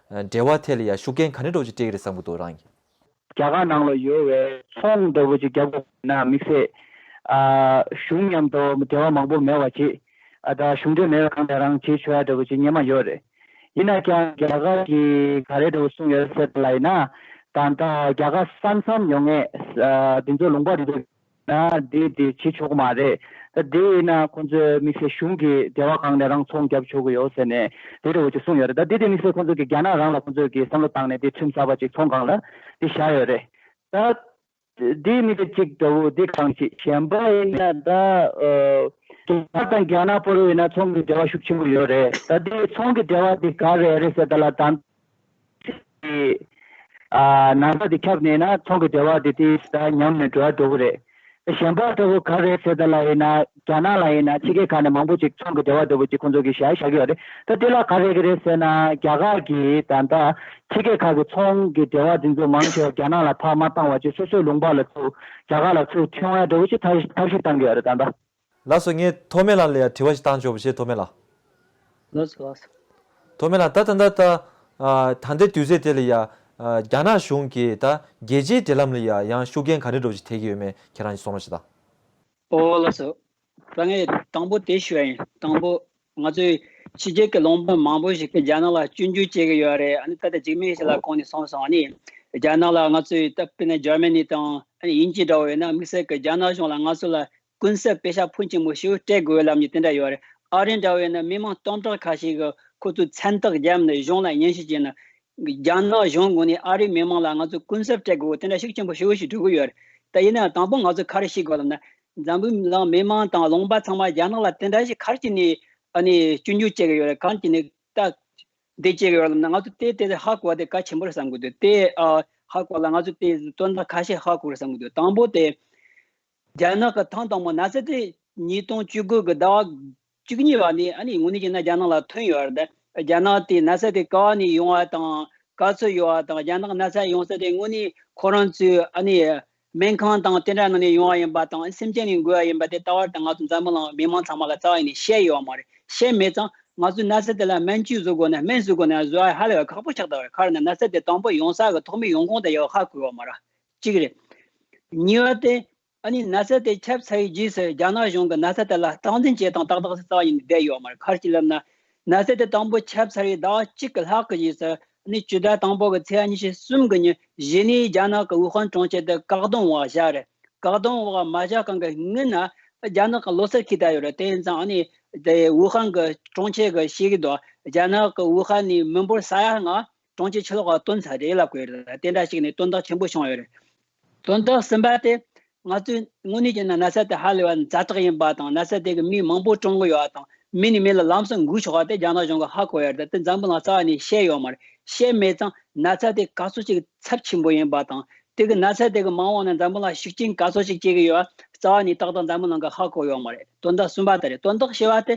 འབྲེལ་བ་ཐད་ལ་ཡ་ཤུགས་རྐྱེན་ག་འདྲ་འདྲ་བོ་ཅིག་སྤྲད་ཀྱི་རེད་བསམ་གྱི་འདུག་རང་གིས། རྒྱ་གར་ནང་ལ་ཡོད་པའི་ཚོང་འདྲ་བོ་ཅིག་རྒྱབ་དགོས་ན་དམིགས་བསལ་ཨ་གཞུང་མཉམ་དུ་འབྲེལ་བ་མང་པོ་མེད་པ་ཅིག་ཨ་ད་གཞུང་འབྲེལ་མེད་པའི་སྒང་ལས་རང་བྱེད་ཆོག་ཡ་འདྲ་བོ་ཅིག་སྔོན་མ་ཡོད་རེད། ཡིན་ན་ཀྱང་རྒྱ་གར་གྱིས་ག་རེ་འདྲ་བོ་གསུངས་ཡོད་ཟེར་ལ་ཡིན་ན། ད་ལྟ་རྒྱ་གར་ས་མཚམས་ཡོད་མཁན་ཨ་དེ་ཚོ་ལུང་པ་དེ་ཚོ་ན་དེ་དེ་བྱེད་ཆོག་གི་མ་རེད། ད་དེ་ཡིན་ན་ཁོང་ཚོའི་དམིགས་བསལ་གཞུང་གི་འབྲེལ་བ་སྒང་ནས་རང་ཚོང་རྒྱབ་ཆོག་གི་ཡོད་ཟེར་ནས་དེ་འདྲ་བོ་ཅིག་གསུངས་ཡོད་རེད། ད་དེ་དེ་དམིགས་བསལ་ཁོང་ཚོ་གི་རྒྱ་ནག་རང་ལ་ཁོང་ཚོ་གི་བསམ་བློ་བཏང་ནས་དེ་ཁྲིམས་གསར་པ་ཅིག་ཚོང་སྒང་ལ་དེ་བཞག་ཡོད་རེད། ད་དེ་དམིགས་བསལ་གཅིག་འདྲ་བོ་དེ་གང་ཅིག་གཞན་པ་ཡིན་ན་ད་ཨ་རྒྱ་ནག་དང་རྒྱ་ནག་བར་ཡིན་ན་ཚོང་གི་འབྲེལ་བ་ཤུགས་ཆེན་པོ་ཡོད་རེད། ད་དེ་ཚོང་གི་འབྲེལ་བ་དེ་ག་རེ་རེད་ཟེར་ད་ལ་དང་། ཨ་ན་ཚ་དེ་ཁྱབ་ནས་ན་ཚོང་གི་འབྲེལ་བ་དེ་དེ་ད་ཉམས་ནས་འགྲོ་ཡ་འགྲོ་གི་རེད། གཞན་པ་ལྟ་བུ་ག་རེ་ཟེར་ད་ལ་ཡིན་ན་རྒྱ་ནག་ལ་ཡིན་ན་ཕྱི་རྒྱལ་ཁག་ནས་མང་པོ་ཅིག་ཚོང་གི་འབྲེལ་བ་ལྟ་བུ་ཅིག་ཁོང་ཚོ་གིས་བཞག་བཞག་གི་ཡོད་རེད། ད་དེ་ལ་ག་རེ་གི་རེད་ཟེར་ན་རྒྱ་གར་གྱིས་ད་ལྟ་ཕྱི་རྒྱལ་ཁག་གི་ཚོང་གི་འབྲེལ་བ་དེ་ཚོ་མང་ཆེ་བ་རྒྱ་ནག་ལ་ཕར་མ་བཏང་བ་ཅིག་སོ་སོའི་ལུང་པ་ལ་ཚུར་རྒྱ་གར་ལ་ཚུར་ཐོན་ཡ་འདྲ་བོ་ཅིག་ཐབས་ཐབས་ཤེས་བཏང་གི་ཡོད་རེད་ད་ལྟ། ལགས་སོ། ངས་ཐོགས་མེད་ལགས་ལ་ཡང་དྲི་བ་ཞིག་བཏང་ཆོག་པ་བྱེད། ཐོགས་མེད་ལགས། ལགས་སོ་ལགས་སོ། ཐོགས་མེད་ལགས། ད་ད་ལྟ་ད་ཨ་ད་ལྟའི་དུས་ཚོད་དེ་ལ་ཡ་ཨ་རྒྱ་ནག་གཞུང་གིས་ད་རྒྱལ་སྤྱིའི་འབྲེལ་ལམ་ལ་ཡ་ཡང་ཤུགས་རྐྱེན་ག་འདྲ་འདྲ་བོ་ཞིག་ཐེབས་ཀྱི་ཡོད་མེད་ཁྱེད་རང་གིས་གསུང་རོགས་ཞུ་དང་། ཨོ་ལགས་སོ། ད་ངས་དང་པོ་དེ་ཞུ་ཡ་ཡིན། དང་པོ་ང་ཚོའི་ཕྱི་རྒྱལ་གྱི་ལུང་པ་མང་པོ་ཞིག་གིས་རྒྱ་ནག་ལ་སྐྱོན་བརྗོད་བྱེད་ཀྱི་ཡོད་རེད། ཨ་ནི་ད་ལྟ་འཇིགས་མེད་ཞིག་ལ་གོང་ནས་གསུངས་སོང་། ཨ་ནི་རྒྱ་ནག་ལ་ང་ཚོའི་ད་དཔེར་ན་འཇར་མ་ནི་དང་ཨ་ནི་དབྱིན་ཇི་འདྲ་བོ་ཡིན་ན་དམིགས་བསལ་གྱི་རྒྱ་ནག་གཞུང་ལ་ང་ཚོ་ལ་གུན་གསབ་པེ་ཤ་ཕོན་ཆེན་པོ་ཞིག་སྤྲད་དགོས་ལབ་ནས་དེ་འདྲ་ཡོད་རེད། ཨ་རི་འདྲ་བོ་ཡིན་ན་མི་མང་སྟོང་ཕྲག་ཁ་ཤས་ཀྱིས་ཁོ་ཚོའི་མཚན་རྟགས་བརྒྱབ་ནས་གཞུང་ལ་སྙན་ཞུ་བྱས་ན། རྒྱ་ནག་གཞུང་ངོས་ནས་ཨ་རིའི་མི་མང་ལ་ང་ཚོས་གུན་གསབ་སྤྲད་དགོས་དེ་འདྲ་ཤུགས་ཆེན་པོ་ཞེ་པོ་ཞིག་སྒྲུབ་ཀྱི་ཡོད་རེད། ད་ཡིན་ན་ཡང་དང་པོ་ང་ཚོས་ག་རེ་ཤེས་དགོས་ལབ་ན། འཛམ་བུའི་གླིང་མི་མང་དང་ལུང་པ་ཚང་མ་རྒྱ་ནག་ལ་དེ་འདྲ་ཞིག་ག་རེ་བྱས་ནས་ཨ་ནི་སྐྱོན་བརྗོད་བྱེད་ཀྱི་ཡོད་རེད། གང་བྱས་ནས་ད་འདི་བྱེད་ཀྱི་ཡོད་རེད་ལབ་ན། ང་ཚོ་དེ་དེ་ཧ་གོ་བ་དེ་གལ་ཆེན་པོ་རེད་བསམ་གྱི་འདུག་དེ་ཨ་ཧ་གོ་ལ་ང་ཚོ་དེ་དོན་དག་ཁ་ཤས་ཧ་གོ་རེད་བསམ་གྱི་འདུག་དང་པོ་དེ། རྒྱ་ནག་གི་ཐེངས་དང་པོ་ན་ཚ་དེ་ཉིས་སྟོང་བཅུ་དགུ་གི་ཟླ་བ་བཅུ་གཉིས་པ་ནས་ཨ་ནི་དངོས་གནས་བྱས་ན་རྒྱ་ནག་ལ་ཐོན་ཡོད་རེད། རྒྱ་ནག་དེ་ན་ཚ་དེ་ག་བ་ནས་ཡོང་བ་དང་ག་ཚོད་ཡོད་པ་དང་། རྒྱ་ནག་ན་ཚ་ཡོང་ས་དེ་དངོས་གནས་ཁོ་རང་ཚོའི་ཨ་ནི་སྨན་ཁང་དང་དེ་འདྲ་ནང་ནས་ཡོང་བ་ཡིན་པ་དང་སེམས་ཅན་ནས་འགོས་པ་ཡིན་པ་དེ་ད་བར་དུ་ང་ཚོ་འཛམ་བུ་གླིང་མི་མང་ཚང་མ་ལ་རྩ་བ་ནས་བཤད་ཡོད་མ་རེད། བཤད་མེད་ཙང་ང་ཚོས་ན་ཚ་དེ་ལ་སྨན་བཅོས་བཟོ་དགོས་ན་སྨན་བཟོ་དགོས་ན་བཟོ་ཡ་ཧ་ལས་པ་ཁག་པོ་ཆགས་བསྡད་པ་རེད། ག་རེ་ན་ན་ཚ་དེ་དང་པོ་ཡོང་ས་གི་ཐོག་མའི་ཡོང་ཁུངས་དེ་ཡག་ཧ་གོ་ཡོད་མ་རེད། གཅིག་རེད། གཉིས་པ་དེ། ཨ་ནི་ན་ཚ་དེ་ཁྱབ་ཚར་བའི་རྗེས་སུ་རྒྱ་ནག་གཞུང་གིས་ན་ཚ་དེ་ལ་སྟངས་འཛིན་བྱེད་སྟངས་ཏག་ཏག་རྩ་བ་ཉིད་ནས་བསྡད་ཡོད་མ་རེད། ག་རེ་བྱས་ལབ་ན། ན་ཚ་དེ་དང་པོ་ཁྱབ་ཚར་བའི་ཟླ་བ་གཅིག་གི་ལྷག་གི་རྗེས་སུ་ཨ་ནི་སྤྱི་ཟླ་དང་པོ་གི་ཚེས་ཉི་ཤུ་གསུམ་གི་ཉིན་གཞི་ནས་རྒྱ་ནག་གི་ཝུ་ཧན་གྲོང་ཁྱེར་དེ་བཀག་སྡོམ་འོག་བཞག་རེད། བཀག་སྡོམ་འོག་མ་བཞག་གོང་གི་སྔོན་ན་རྒྱ་ནག་གི་ལོ་སར་འཁེལ་བསྡད་ཡོད་རེད། དེ་ཡིན་ཙང་ཨ་ནི་དེ་ཝུ་ཧན་གི་གྲོང་ཁྱེར་གི་ཤེས་ཀྱི་འདུག་རྒྱ་ནག་གི་ཝུ་ཧན་ནས་མི་འབོར་ས་ཡ་ལྔ་གྲོང་ཁྱེར་ཕྱི་ལོགས་ལ་བཏོན་ཚར་རེད་ལབ་དགོས་རེད། དེ་འདྲ་ཞིག་ནས་དོན་དག་ཆེན་པོ་བྱུང་ཡོད་རེད། དོན་དག་གསུམ་པ་དེ། ང་ཚོས་དངོས་གནས་ཀྱི་ན་ན་ཚ་དེ་ཧ་ལས་པ་ཛ་དྲག་ཡིན་པ་དང་ན་ཚ་དེ་གི་མི་མང་པོ་གྲོངས་གི་ཡོད་པ་དང་མི་ནས་མི་ལ་ལམ་སང་འགོས་ཆོག་པ་དེ་རྒྱ་ནག་གཞུང་གིས་ཧ་གོ་ཡོད་རེད། དེ་འཛམ་བུ་གླིང་རྩ་བ་ནས་བཤད་ཡོད་མ་རེད། བཤད་མེད་ཙང་ན་ཚ་དེ་ག་ཚོད་ཅིག་ཚབས་ཆེན་པོ་ཡིན་པ་དང་དེ་གི་ན་ཚ་དེ་གི་མ་འོངས་ན་འཛམ་བུ་གླིང་ཤུགས་རྐྱེན་ག་ཚོད་ཅིག་སྐྱེ་གི་ཡོད་པ་རྩ་བ་ནས་ཏག་ཏག་འཛམ་བུ་གླིང་གིས་ཧ་གོ་ཡོད་མ་རེད། དོན་དག་གསུམ་པ་དེ་རེད། དོན་དག་བཞི་པ་དེ།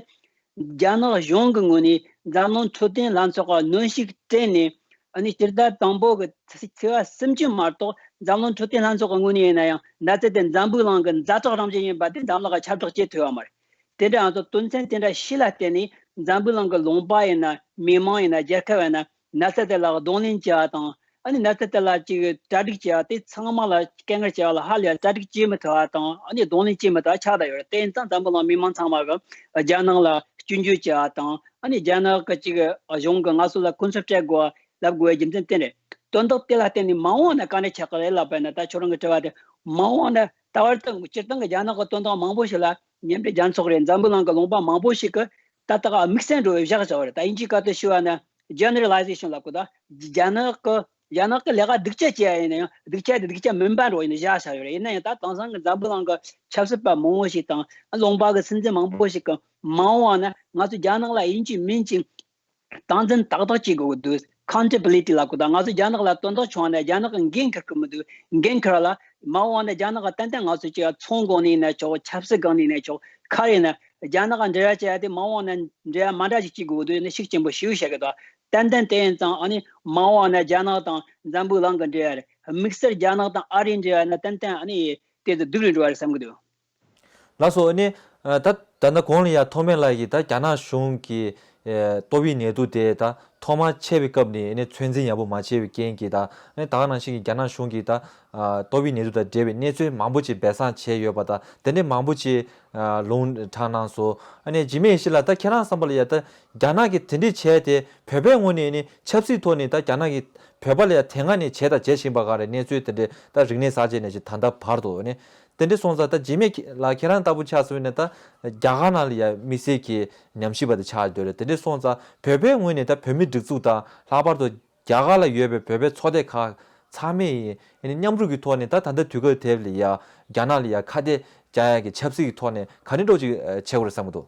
རྒྱ་ནག་གཞུང་གི་ངོས་ནས་འཛམ་གླིང་འཕྲོད་བསྟེན་ལྷན་ཚོགས་ཀྱི་གནོན་ཤུགས་སྤྲད་ནས་ཨ་ནི་སྤྱི་ཟླ་དང་པོ་གི་ཚེས་པ་སུམ་ཅུ་མ་གཏོགས་འཛམ་གླིང་འཕྲོད་བསྟེན་ལྷན་ཚོགས་ཀྱི་ངོས་ནས་ཡིན་ན་ཡང་ན་ཚ་དེ་འཛམ་བུའི་གླིང་གི་ཛ་དྲག་རང་བཞིན་ཡིན་པ་དེ་འཛམ་གླིང་གིས་ཁྱབ་བསྒྲགས་བྱེད་ཐུབ་ཡོད་མ་རེད། དེ་འདྲ་ང་ཚོ་དོན་ཚན་དེ་འདྲ་བཞི་ལ་བརྟེན་ནས་འཛམ་བུའི་གླིང་གི་ལུང་པ་ཡིན་ན་མི་མང་ཡིན་ན་རྒྱལ་ཁབ་ཡིན་ན་ན་ཚ་དེ་ལ་གདོང་ལེན་བྱེད་པ་དང་། ཨ་ནི་ན་ཚ་དེ་ལ་ཅིག་གྲ་སྒྲིག་བྱེད་པ་དེ་ཚང་མ་ལ་དཀའ་ངལ་བྱེད་པ་ལ་ཧ་ལས་གྲ་སྒྲིག་བྱེད་མི་ཐུབ་པ་དང་ཨ་ནི་གདོང་ལེན་བྱེད་མི་ཐུབ་པ་ཆགས་བསྡད་ཡོད་རེད། དེ་ཡིན་ཙང་འཛམ་བུ་གླིང་མི་མང་ཚང་མ་གིས་རྒྱ་ནག་ལ་སྐྱོན་བརྗོད་བྱེད་པ་དང་ཨ་ནི་རྒྱ་ནག་གི་ཅིག་གཞུང་གིས་ང་ཚོ་ལ་གུན་གསབ་སྤྲད་དགོས་ལབ་དགོས་པའི་རྒྱུ་མཚན་དེ་རེད། དོན་དག་དེ་ལ་བརྟེན་ནས་མ་འོངས་ན་ག་འདྲ་ཆགས་ཀྱི་རེད་ལབ་པ་ཡིན་ན། ད་ཁྱོད་རང་གི་དྲི་བ་དེ་མ་འོངས་ན་ད་བར་དུ་སྤྱིར་བཏང་གི་རྒྱ་ནག་གི་དོན་དག་མང་པོ་ཞིག་ལ་མཉམ་འབྲེལ་རྒྱལ་ཚོགས་རེད། འཛམ་བུ་གླིང་གི་ལུང་པ་མང་པོ་ཞིག་གིས་ད་ལྟ་དམིགས་བསལ་འགྲོ་བའི་བཞག་བཞག་པ་རེད། ད་དབྱིན་ཇིའི་སྐད་དུ་ཞུ་བ་ན་ཇེ་ནེ་ར་ལའི་ཟེ་ཤན་ལབ་གོ། ད་རྒྱ་ནག་གི་རྒྱ་ནག་གི་ལས་ཀ་སྡུག་ཅག་བྱས་ཡིན་ན་ཡང་སྡུག་ཅག་དེ་སྡུག་ཅག་མིན་པ་འགྲོ་ཡིན་ན་བཞག་བཞག་ཡོད་རེད། ཡིན་ན་ཡང་ད་དེང་སང་གི་འཛམ་བུ་གླིང་གི་ཆབ་སྲིད་པ་མང་བོ་ཞིག་དང་ལུང་པ་གི་སྲིད་འཛིན་མང་པོ་ཞིག་གིས་མ་འོངས་པ་ན་ང་ཚོ་རྒྱ་ནག་ལ་ཡིན་གཅིག་མིན་གཅིག་སྟངས་འཛིན་ཏག་ཏག་བྱེད་དགོས་ཀྱི་འདུག Accountability ལབ་གོ། ད་ང་ཚོ་རྒྱ་ནག་ལ་དོན་དག་བྱུང་བ་ན་རྒྱ་ནག་གིས་འགན་འཁུར་གི་མི་འདུག་འགན་འཁུར་བ་ལ་མ་འོངས་ན་རྒྱ་ནག་གིས་ཏན་ཏན་ང་ཚོ་ཅིག་ཚོང་སྒང་ནས་ཡིན་ན་ཆོག་ཆབ་སྲིད་སྒང་ནས་ཡིན་ན་ཆོག་ག་རེ་ཡིན་ན་རྒྱ་ནག་ག་འབྲེལ་བ་བྱེད་ཡ་དེ་མ་འོངས་ན་འབྲེལ་བ་མ་འདྲ་ཞིག་བྱེད་དགོས་ཀྱི་འདུག་ཡིན་ན་ཤུགས་ཆེན་པོ་ཞེ་པོ་བྱེད་ཀྱི་འདུག་ཏན་ཏན་དེ་ཡིན་ཙང་ཨ་ནི་མ་འོངས་ན་རྒྱ་ནག་དང་འཛམ་བུའི་གླིང་གི་འབྲེལ་བ་རེད། དམིགས་བསལ་རྒྱ་ནག་དང་ཨ་རིའི་འབྲེལ་བ་ན་ཏན་ཏན་ཨ་ནི་དེ་ཚོ་སྡུག་རུ་འགྲོ་བ་རེད་བསམ་གི་འདུག་ལགས་སོ། ཨ་ནི་ད་ད་ལྟ་གོང་ལ་ཡ་ཐོགས་མེད་ལགས་ཀྱིས་ད་རྒྱ་ནག་གཞུང་གི་ཨེ་ཏོག་དབྱིབས་ནད་དུག་དེ་ད་ཐོག་མར་མཆེད་པའི་སྐབས་ནས་ཨ་ནི་ཚོད་འཛིན་ཡག་པོ་མ་བྱས་པའི་རྐྱེན་གྱིས་ད་ཨ་ནི་ད་ག་ནང་བཞིན་གྱི་རྒྱ་ནག་གཞུང་གིས་ད་ཨ་ཏོག་དབྱིབས་ནད་དུག་དང་འབྲེལ་བའི་གནས་ཚུལ་མང་པོ་ཅིག་སྦས་གསང་བྱས་ཡོད་པ་དང་དེ་འདྲའི་མང་པོ་ཅིག་ཨ་ལུང་དྲངས་གནང་སོང་། ཨ་ནི་འཇིགས་མེད་ཡེ་ཤེས་ལགས་ད་ཁྱེད་རང་བསམ་པ་ལ་ཡ་ད་རྒྱ་ནག་གིས་དེ་འདྲའི་བྱས་ཏེ་བོད་པའི་ངོས་ནས་ཨ་ནི་ཆབ་སྲིད་ཐོག་ནས་ད་རྒྱ་ནག་གིས་བོད་པ་ལ་ཡ་དེ་སྔ་ནས་བྱས་དང་བྱེད་བཞིན་པ་ག་རེ་གནས་ཚུལ་དེ་འདྲའི་ད་རིག་གནས་གསར་བརྗེ་ནས་ཅིག་ད་ལྟ་བར་དུ་ཨ་ནི། དེ་འདྲ་སོང་ཙང་ད་འཇིགས་མེད་ལགས་ཁྱེད་རང་ལྟ་བུ་ཆགས་སོང་ན་ད་རྒྱ་གར་ནང་ལ་ཡ་དམིགས་བསལ་གྱི་ཉམས་ཞིབ་པ་དེ་ཆགས་ཡོད་རེད། དེ་འདྲ་སོང་ཙང་བོད་པའི་ངོས་ནས་ད་བོད་མི་སྒྲིག་འཛུགས་དང་ལྷག་པར་དུ་རྒྱ་གར་ལ་ཡོད་པའི་བོད་པའི་ཚོགས་སྡེ་ཁག་ཚང་མས་ཡིན་ཨ་ནི་མཉམ་རུབ་ཀྱི་ཐོག་ནས་ད་ད་ལྟ་དུས་སྐབས་དེབ་ལ་ཡ་རྒྱ་ནག་ལ་ཡ་ཁ་གཏད་བཅག་ཡ་གི་ཆབ་སྲིད་ཀྱི་ཐོག་ནས་ག་རེ་འདྲ་ཅིག་བྱེད་དགོས་རེད་བསམ་གྱི་འདུག་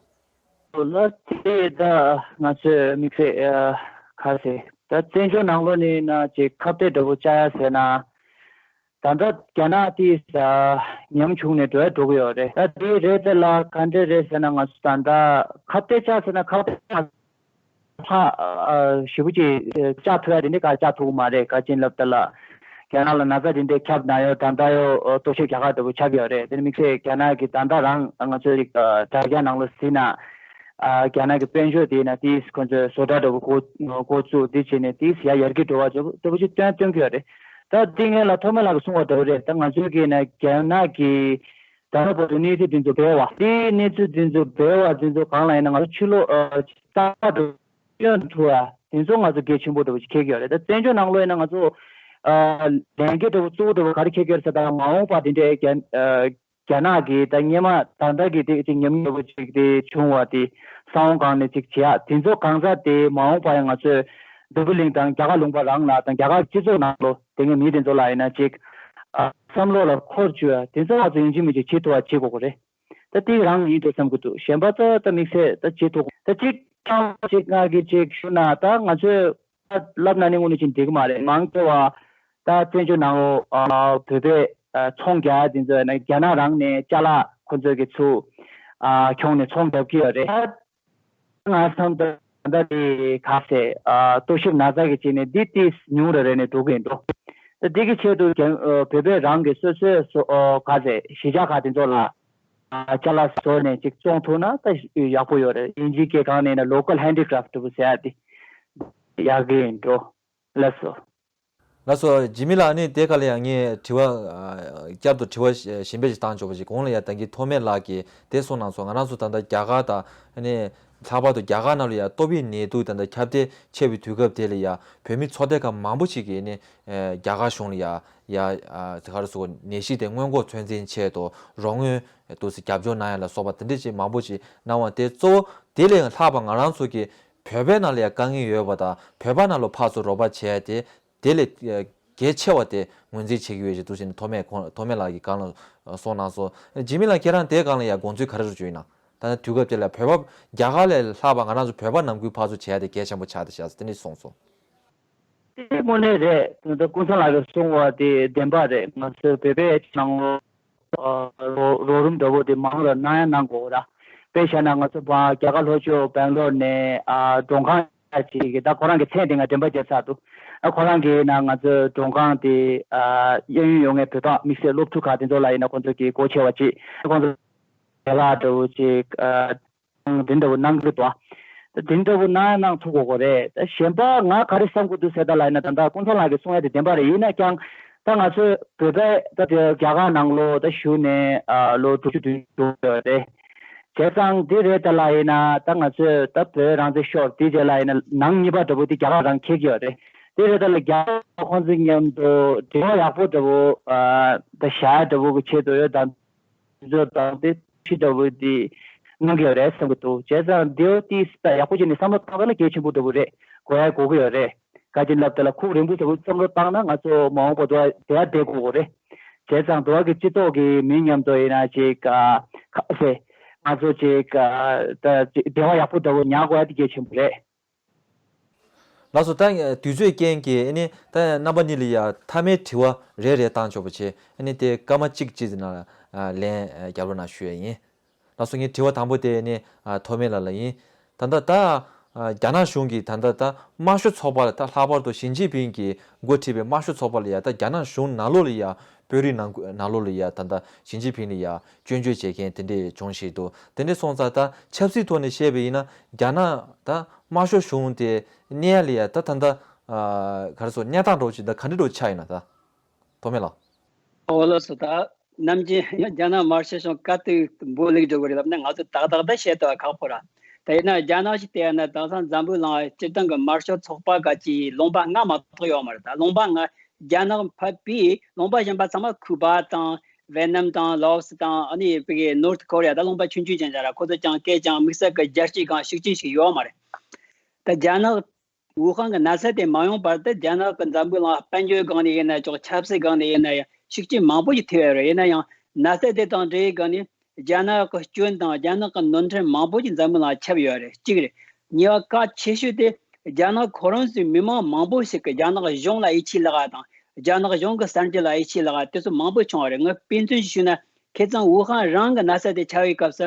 ལགས་དེ་ད་ང་ཚོས་དམིགས་བསལ་ཁ་ཟེར་ད་བཙན་བྱོལ་ནང་ལོགས་ནས་ན་ཅིག་ཁ་གཏད་འདྲ་པོ་བཅག་ཡ་ཟེར་ན། ད་ལྟ་རྒྱ་ནག་དེ་ཉམ་ཆུང་ནས་འགྲོ་ཡ་འགྲོ་གི་ཡོད་རེད། ད་དེ་རེད་དེ་ལ་ག་འདྲ་རེད་ཟེར་ན་ང་ཚོ་ད་ལྟ་ཁ་གཏད་བཅག་ཟེར་ན་ཁ་གཏད་ང་ཚོ་ཧ་ཞེ་པོ་ཅིག་བཅག་ཐུབ་ཡ་དེ་འདྲ་ག་བཅག་ཐུབ་ཀྱི་མ་རེད། ག་ཅིན་ལབ་ད་ལ་རྒྱ་ནག་ལ་ན་ཚ་དེ་འདྲ་ཁྱབ་ན་ཡོད་ད་ལྟ་ཡོད་ལྟོ་ཆས་རྒྱ་གར་འདྲ་པོ་ཁྱབ་ཡོད་རེད། དེ་ནི་དམིགས་བསལ་རྒྱ་ནག་གི་ད་ལྟ་རང་ང་ཚོའི་དྲ་རྒྱ་ནང་ལ་གཟིགས་ན། ཨ་རྒྱ་ནག་གི་དཔལ་འབྱོར་དེ་ཡིན་ན་དེས་ཁོ་ཚོས་བཟོ་གྲྭ་འདྲ་པོ་འགོ་འགོ་བཙུགས་དེ་བྱས་ནས་དེས་ཡར་ཡར་རྒྱས་འགྲོ་བ་འདྲ་པོ་འདྲ་པོ་ཅིག་སྟོན་སྟོན་གྱི་ཡོད་རེད། ད་དེ་སྔོན་ལ་ཐོགས་མེད་ལགས་ཀྱིས་གསུངས་པ་འདྲ་པོ་རེད། ད་ང་ཚོའི་གི་ན་རྒྱ་ནག་གི་ད་ལྟ་བར་དུ་གནས་ཚུལ་དེ་ཚོ་སྦས་པ་དེའི་གནས་ཚུལ་དེ་ཚོ་སྦས་པ་དེ་ཚོ་སྒང་ལ་ཡིན་ན་ང་ཚོ་ཕྱི་ལོགས་ཨ་གསར་པ་འདྲ་པོ་སྟོན་ཐུབ་པ་དེ་ཚོ་ང་ཚོ་གལ་ཆེན་པོ་འདྲ་པོ་ཅིག་འཁྱེར་གྱི་ཡོད་རེད། ད་བཙན་བྱོལ་ནང་ལོགས་ཡིན་ན་ང་ཚོ་ཨ་ལས་འགན་འདྲ་པོ་གཙོ་བོ་འདྲ་པོ་ག་རེ་འཁྱེར་གྱི་ཡོད་རེད་ཟེར་ད་མ་འོངས་པ་དེ་འདྲའི་རྒྱ་ཨ། རྒྱ་ནག་གིས་ད་སྔོན་མ་ད་ལྟ་གི་དེ་ཅིག་ཉམས་མྱོང་འདྲ་པོ་ཅིག་དེ་བྱུང་བ་དེ་ས་འོག་སྒང་ནས་ཅིག་བྱེད་ཡ་དེ་ཚོ་གང་ཟག་དེ་མ་འོངས་པ་ཡང་ང་ཚོས་འཛམ་བུ་གླིང་དང་རྒྱ་གར་ལུང་པ་རང་ལ་དང་རྒྱ་གར་སྤྱི་ཚོགས་ནང་ལོགས་དེ་སྔའི་མི་དེ་ཚོ་ལ་ཡིན་ན་ཅིག་ཨ་བསམ་བློ་ལ་འཁོར་བཅུག་ཡ་དེ་ཚོ་ང་ཚོ་ཡིན་གཅིག་མིན་གཅིག་བྱེད་ཐུབ་པ་བྱེད་དགོས་ཀྱི་རེད། ད་དེ་རང་ཡིན་འགྲོ་བསམ་གྱི་འདུག་གཞན་པ་ད་ད་དམིགས་བསལ་ད་བྱེད་ཐུབ་ད་ཅིག་ཁྱང་ཅིག་ང་གི་ཅིག་ཞུ་ན་ད་ང་ཚོས། ལབ་ན་ནི་དངོས་གནས་ཅིག་འགྲིག་གི་མ་རེད། མང་ཆེ་བ་ད་བཙན་བྱོལ་ནང་ལོགས་བོད་པའི་ཚོང་རྒྱག་ཡ་དེ་ཚོ་ཡིན་ན་རྒྱ་ནག་རང་ནས་ཅ་ལག་ཁོ་ཚོས་གི་ཚུར་ཁྱོངས་ནས་ཚོང་རྒྱབ་ཀྱི་ཡོད་རེད། ད་ང་བསམ་ད་ད་དེ་ག་ཟེ་ལྟོ་ཞིབ་ན་ཚ་གི་བྱས་ནས་འདི་ཏིས་ཉུང་རེ་རེ་ནས་འགྲོ་གི་ཡིན་འགྲོ། ད་འདི་གི་ཆེད་དུ་རྒྱ་བོད་པས་རང་གི་སོ་སོའི་ག་ཟེ་གཞིས་ཆགས་ཁག་དེ་ཚོ་ལ། ཅ་ལག་བཟོ་ནས་ཅིག་བཙོང་ཐུབ་ན་ད་ཡག་པོ་ཡོད་རེད། དབྱིན་ཇིའི་སྐད་སྒང་ནས་ན་local handicraft་འདྲ་པོ་ཟེར་ཡ་དེ་ཡག་གི་ཡིན་འགྲོ། ལགས་སོ། ལགས་སོ་འཇིགས་མེད་ལགས། ཨ་ནི་དེ་ག་ལ་ཡང་ངས་དྲི་བ་བསྐྱར་དུ་དྲི་བ་གཞན་པ་ཞིག་བཏང་ཆོག་པ་ཞིག་གོང་ལ་ཡང་ད་གིན་ཐོགས་མེད་ལགས་ཀྱིས་དེ་གསུངས་གནང་སོང་། ང་རང་ཚོ་ད་ལྟ་རྒྱ་གར་དང་ཨ་ནི་ལྷག་པར་དུ་རྒྱ་གར་ནང་ལ་ཡང་ཏོག་དབྱིབས་ནད་དུག་ད་ལྟ་ཁྱབ་གདལ་ཆེ་བའི་དུས་སྐབས་དེ་ལ་ཡང་བོད་མི་ཚོགས་སྡེ་ཁག་མང་པོ་ཞིག་གིས་ཨ་ནི་རྒྱ་གར་གཞུང་ལ་ཡང་ཡང་ག་རེ་ཟེར་དགོས་ནད་གཞི་དེ་སྔོན་འགོག་ཚོད་འཛིན་ཆེད་དུ་རོགས་དངུལ། དུ་སི་རྒྱབ་སྐྱོར་གནང་ཡ་ལ་སོགས་པ་དེ་འདྲ་ཅིག་མང་པོ་ཞིག་གནང་བ་དེ་གཙོ་བོ་དེ་ལས་ཡང་ལྷག་པ་ང་རང་ཚོ་གི་བོད་པའི་ནང་ལ་ཡང་དཀའ་ངལ་ཡོད་པ་དང་བོད་པ་ནང་ལ་ཕར་ཚུར་རོགས་པ་བྱས་ཏེ་དེ་ལས་གལ་ཆེ་བ་དེ་ངོས་འཛིན་བྱེད་ཀྱི་ཡོད་ཅེས་འདུག་ཟེར་ནས་ཐོགས་མེད་ཁོང་ཐོགས་མེད་ལགས་ཀྱིས་གང་ལ་གསུངས་གནང་སོང་། འཇིགས་མེད་ལགས་ཁྱེད་རང་དེའི་སྒང་ལ་ཡང་དགོངས་ཚུལ་ག་རེ་རེ་བརྗོད་ཡིན་ན། ད་ནི་དུས་སྐབས་དེ་ལ་བོད་པ་རྒྱ་གར་ལས་ལྷག་པ་ང་རང་ཚོ་བོད་པ་ནང་ཁུལ་ཕར་ཚུར་བྱས་ཏེ་གལ་ཆེན་པོ་ཆགས་ཏེ་བཞག་ཟེར་དེ་འདྲ་གསུངས་སོང་། དེ་དངོས་གནས་རེད། ད་ལྟ་ཀུན་བཟང་ལགས་ཀྱིས་གསུངས་པ་དེ་བདེན་པ་རེད། ང་ཚོའི་བོད་པའི་ནང་ལོགས་རོགས་རོགས་རམ་འདྲ་པོ་དེ་མང་རུ་གནང་ཡ་གནང་དགོས་ར། དཔེ་བཞག་ན་ང་ཚོ་བ་རྒྱ་གར་ལྷོ་ཕྱོགས་སྦེང་ལོར་ནས་ཨ་མགྲོན་ཁང་ཅིག་གི་ད་ཁོ་རང་གི་མཚན་དེ་ང་འགྲེམས་པ་རྒྱབ་ཚར་འདུག་ཨ་ཁོ་རང་གིས་ན་ང་ཚོའི་མགྲོན་ཁང་དེ་ཨ་གཡས་གཡོན་ཡོད་མཁན་བོད་པ་དམིགས་བསལ་སློབ་ཕྲུག་ཁག་དེ་ཚོ་ལ་ཡིན་ན་ཁོང་ཚོ་གི་སྒོ་ཕྱེ་བ་ཅིག་ཁོང་ཚོ་ལས་ཀ་འདྲ་པོ་ཅིག་ཨ། དེ་འདྲ་བོ་གནང་གི་འདུག་ད་དེ་འདྲ་བོ་གནང་གནང་ཐུབ་དགོས་དགོས་རེད། ད་གཞན་པ་ང་ག་རེ་བསམ་དགོས་འདུག་ཟེར་ད་ལ་ཡིན་ན་ད་ལྟ་ཀུན་བཟང་ལགས་ཀྱིས་གསུང་ཡ་དེ་བདེན་པ་རེད། ཡིན་ན་ཀྱང་ད་ང་ཚོས་བོད་པའི་ད་དེ་རྒྱ་གར་ནང་ལོ་ད་བཞུགས་ནས་ཨ་ལོ་དྲུག་ཅུ་བདུན་ཅུ་འགྲོ་ཡོད་རེད། བྱས་ཙང་དེ་རེད་ད་ལ་ཡིན་ན་ད་ང་ཚོས་ད་བོད་རང་བཙན་ཤོར་དེ་རྗེས་ལ་ཡིན་ན་ནང་གཉིས་པ་འདྲ་བོ་དེ་རྒྱ་གར་རང་འཁྱེར་གྱི་ཡོད་རེད། དེ་རེད་ད་ལ་རྒྱ་གར་ཁོང་ཚོ་མཉམ་དུ་འབྲེལ་བ་ཡག་པོ་འདྲ་བོ་ཨ་ད་བཞག་ཡ་འདྲ་བོ་གི་ཆེད་དུ་ཡོད་ད། དེ་ཚོ་དང་དེ་ཁྲིད་འདྲ་བོ་དེ་གནང་གི་ཡོད་རེད་བསམ་གྱི་འདུག་བྱས་ཙང་དེའོ་དེ་ཡག་པོ་བྱས་ནས་བསམ་བློ་བཏང་ན་གལ་ཆེན་པོ་འདྲ་བོ་རེད། དགོས་ཡ་དགོས་ཀྱི་ཡོད་རེད། ག་ཅི་ལབ་ད་ལ་ཁུག་རིང་པོ་འདྲ་བོ་བསམ་བློ་བཏང་ན་ང་ཚོ་མ་འོངས་པ་དུ་བ་དེ་ཡ་བསྡད་དགོས་ཀྱི་རེད། བྱས་ཙང་དུ་བ་གི་སྤྱི་ཚོགས་ཀྱི་མི་མཉམ་དུ་ཡིན་ན་ཅིག་ཨ་ཁ་ཟེ་ང་ཚོ་ཅིག་ཨ་ད་ཅིག་འབྲེལ་བ་ཡག་པོ་འདྲ་བོ་ཉར་དགོས་ཡ་དེ་གལ་ཆེན་པོ་རེད། ལགས་སོ། ད་དུས་ཚོད་རྐྱེན་གྱིས་ཨ་ནི་ད་རྣམ་པ་གཉིས་ལ་ཡ་མཐའ་མའི་དྲི་བ་རེ་རེ་བཏང་ཆོག་པ་བྱས། ཨ་ནི་དེ་སྐར་མ་གཅིག་གཅིག་ཙམ་ནང་ལ་ལན་རྒྱབ་རོགས་གནང་ཞུ་ཡ་ཡིན། ལགས་སོ། ངའི་དྲི་བ་དང་པོ་དེ་ཨ་ནི་ཐོགས་མེད་ལགས་ལ་ཡིན། ད་ལྟ་ད་ ཨ་རྒྱ་ནག་གཞུང་གིས་ད་ལྟ་ད་དམར་ཤོག་ཚོགས་པ་ལ་ད་ལྷག་པར་དུ་ཞི་ཅིན་ཕིང་གིས་འགོ་ཁྲིད་པའི་དམར་ཤོག་ཚོགས་པ་ལ་ཡ་ད་རྒྱ་ནག་གཞུང་ནང་ལོགས་ལ་ཡ་དཔོན་རིགས་ནང་ནང་ལོགས་ལ་ཡ་ད་ལྟ་ཞི་ཅིན་ཕིང་ལ་ཡ་སྐྱོན་བརྗོད་བྱེད་མཁན་དེ་འདྲས་བྱུང་བཞིན་འདུག་དེ་འདྲས་སོང་ཙང་ད་ཆབ་སྲིད་ཐོག་ནས་བཤད་པ་ཡིན་ན་རྒྱ་ནག་ད་དམར་ཤོག་གཞུང་དེ་གནས་ཡ་ལ་ཡ་ད་ད་ལྟ་ཨ་ག་རེ་ཟེར་གནས་སྟངས་འདྲ་བོ་ཅིག་ད་ག་འདྲས་འདྲ་བོ་ཆགས་ཡིན་ན་ད། ཐོགས་མེད་ལགས། ཨོ་ལགས་སོ། ད་ནམ་རྒྱུན་རྒྱ་ནག་དམར་ཤོག་གཞུང་ག་དུས་འབོད་ལིག་འགྲོ་གི་རེད་ལབ་ན་ང་ཚོ་ཏག་ཏག་ད་བཤད་ཐུབ་པ་ཁག་པོ་ར། ད་ཡིན་ན་རྒྱ་ནག་ཞིག་བལྟས་ན་དེང་སང་འཛམ་བུ་གླིང་སྤྱིར་བཏང་གི་དམར་ཤོག་ཚོགས་པ་ག་ཅིག་ལུང་པ་ལྔ་མ་གཏོགས་ཡོད་མ་རེད། ད་ལུང་པ་ལྔ་རྒྱ་ནག་ཕབ་པའི་ལུང་པ་གཞན་པ་ཚང་མ་ཁུ་པ་དང་ཝེ་ནམ་དང་ལའོ་སི་དང་ཨ་ནི་བོད་ཀྱི་ནོར་ཐི་ཀོ་རི་ཡ། ད་ལུང་པ་ཆུང་ཆུང་ཅན་ཅན་ར། ཁོ་ཚོ་ཅང་སྐད་ཅང་དམིགས་བསལ་གྱི་རྒྱལ་སྤྱིའི་སྒང་ཤུགས་རྐྱེན་ཞིག་ཡོད་མ་རེད། ད་རྒྱ་ནག་ཝུ་ཧན་གྱི་ན་ཚ་དེ་མ་ཡོང་བར་དུ་རྒྱ་ནག་གི་འཛམ་བུ་གླིང་དཔལ་འབྱོར་སྒང་ནས་ཡིན་ན་ཆོག་ཆབ་སྲིད་སྒང་ནས་ཡིན་ན་ཡང་ཤུགས་རྐྱེན་མང་པོ་ཞིག་ཐེབས་ཡོད་རེད། ཡིན་ན་ཡང་ན་ཚ་དེ་དང་འབྲེལ་བའི་སྒང་ནས་རྒྱ་ནག་གི་སྐྱོན་དང་རྒྱ་ནག་གི་ནོར་འཁྲུལ་མང་པོ་ཞིག་འཛམ་བུ་གླིང་ཁྱབ་ཡོད་རེད། གཅིག་རེད། གཉིས་པ་གལ་ཆེ་ཤོས་དེ་རྒྱ་ནག་ཁོ་རང་ཚོའི་མི་མང་མང་པོ་ཞིག་གིས་རྒྱ་ནག་གཞུང་ལ་ཡིད་ཆེས་བརླག་པ་དང་རྒྱ་ནག་གཞུང་གི་གསར་འགྱུར་ལ་ཡིད་ཆེས་བརླག་པ་དེ་ཚོ་མང་པོ་བྱུང་བ་རེད། ངས་དཔེ་མཚོན་ཞིག་ཞུས་ན། ཁ་སང་ཝུ་ཧན་རང་གི་ན་ཚ་དེ་ཆགས་པའི་སྐབས་སུ་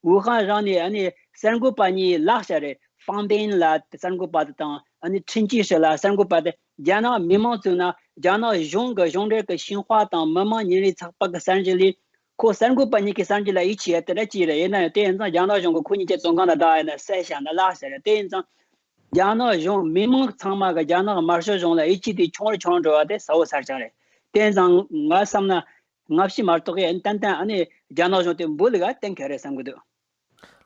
ཝུ་ཧན་རང་ནས་ཨ་ནི་གསར་འགོད་པ་གཉིས་བརླགས་བཞག་རེད། ཧྥང་པིན་ལ་གསར་འགོད་པ་དེ་དང་ཨ་ནི་ཁྲིན་ཅི་ཧྲི་ལ་གསར་འགོད་པ་དེ། རྒྱ་ནག་མི་མང་ཚོའི་ནང་རྒྱ་ནག་གཞུང་གི་གཞུང་འབྲེལ་གྱི་ཤིན་ཧྭ་དང་མི་དམངས་ཉིན་རེའི་ཚགས་པར་གྱི་གསར་འགྱུར་ལས་ཁོ་གསར་འགོད་པ་གཉིས་ཀྱི་གསར་འགྱུར་ལ་ཡིད་ཆེས་ཡ་དེ་འདྲ་ཅིག་རེད། ཡིན་ན་ཡང་དེ་ཡིན་ཙང་རྒྱ་ནག་གཞུང་གིས་ཁོ་གཉིས་ཀྱི་བཙོན་ཁང་ལ་བསྡད་ཡིན་ན་བསད་བཞག་ན་བརླགས་བཞག་རེད། དེ་ཡིན་ཙང་། རྒྱ་ནག་གཞུང་མི་མང་ཚང་མ་གི་རྒྱ་ནག་དམར་ཤོག་གཞུང་ལ་ཡིད་ཆེས་དེ་ཆུང་རུ་ཆུང་རུ་འགྲོ་བ་དེ་གསལ་པོ་གསལ་རྐྱང་རེད། དེ་ཙང་ང་བསམ་ན་སྔ་ཕྱི་མ་གཏོགས་ཡིན་ཏན་ཏན་ཨ་ནི་རྒྱ་ནག་གཞུང་དེ་འབོད་ལིག་ག་གཏན་འཁེལ་རེད་བསམ་གི་འདུག་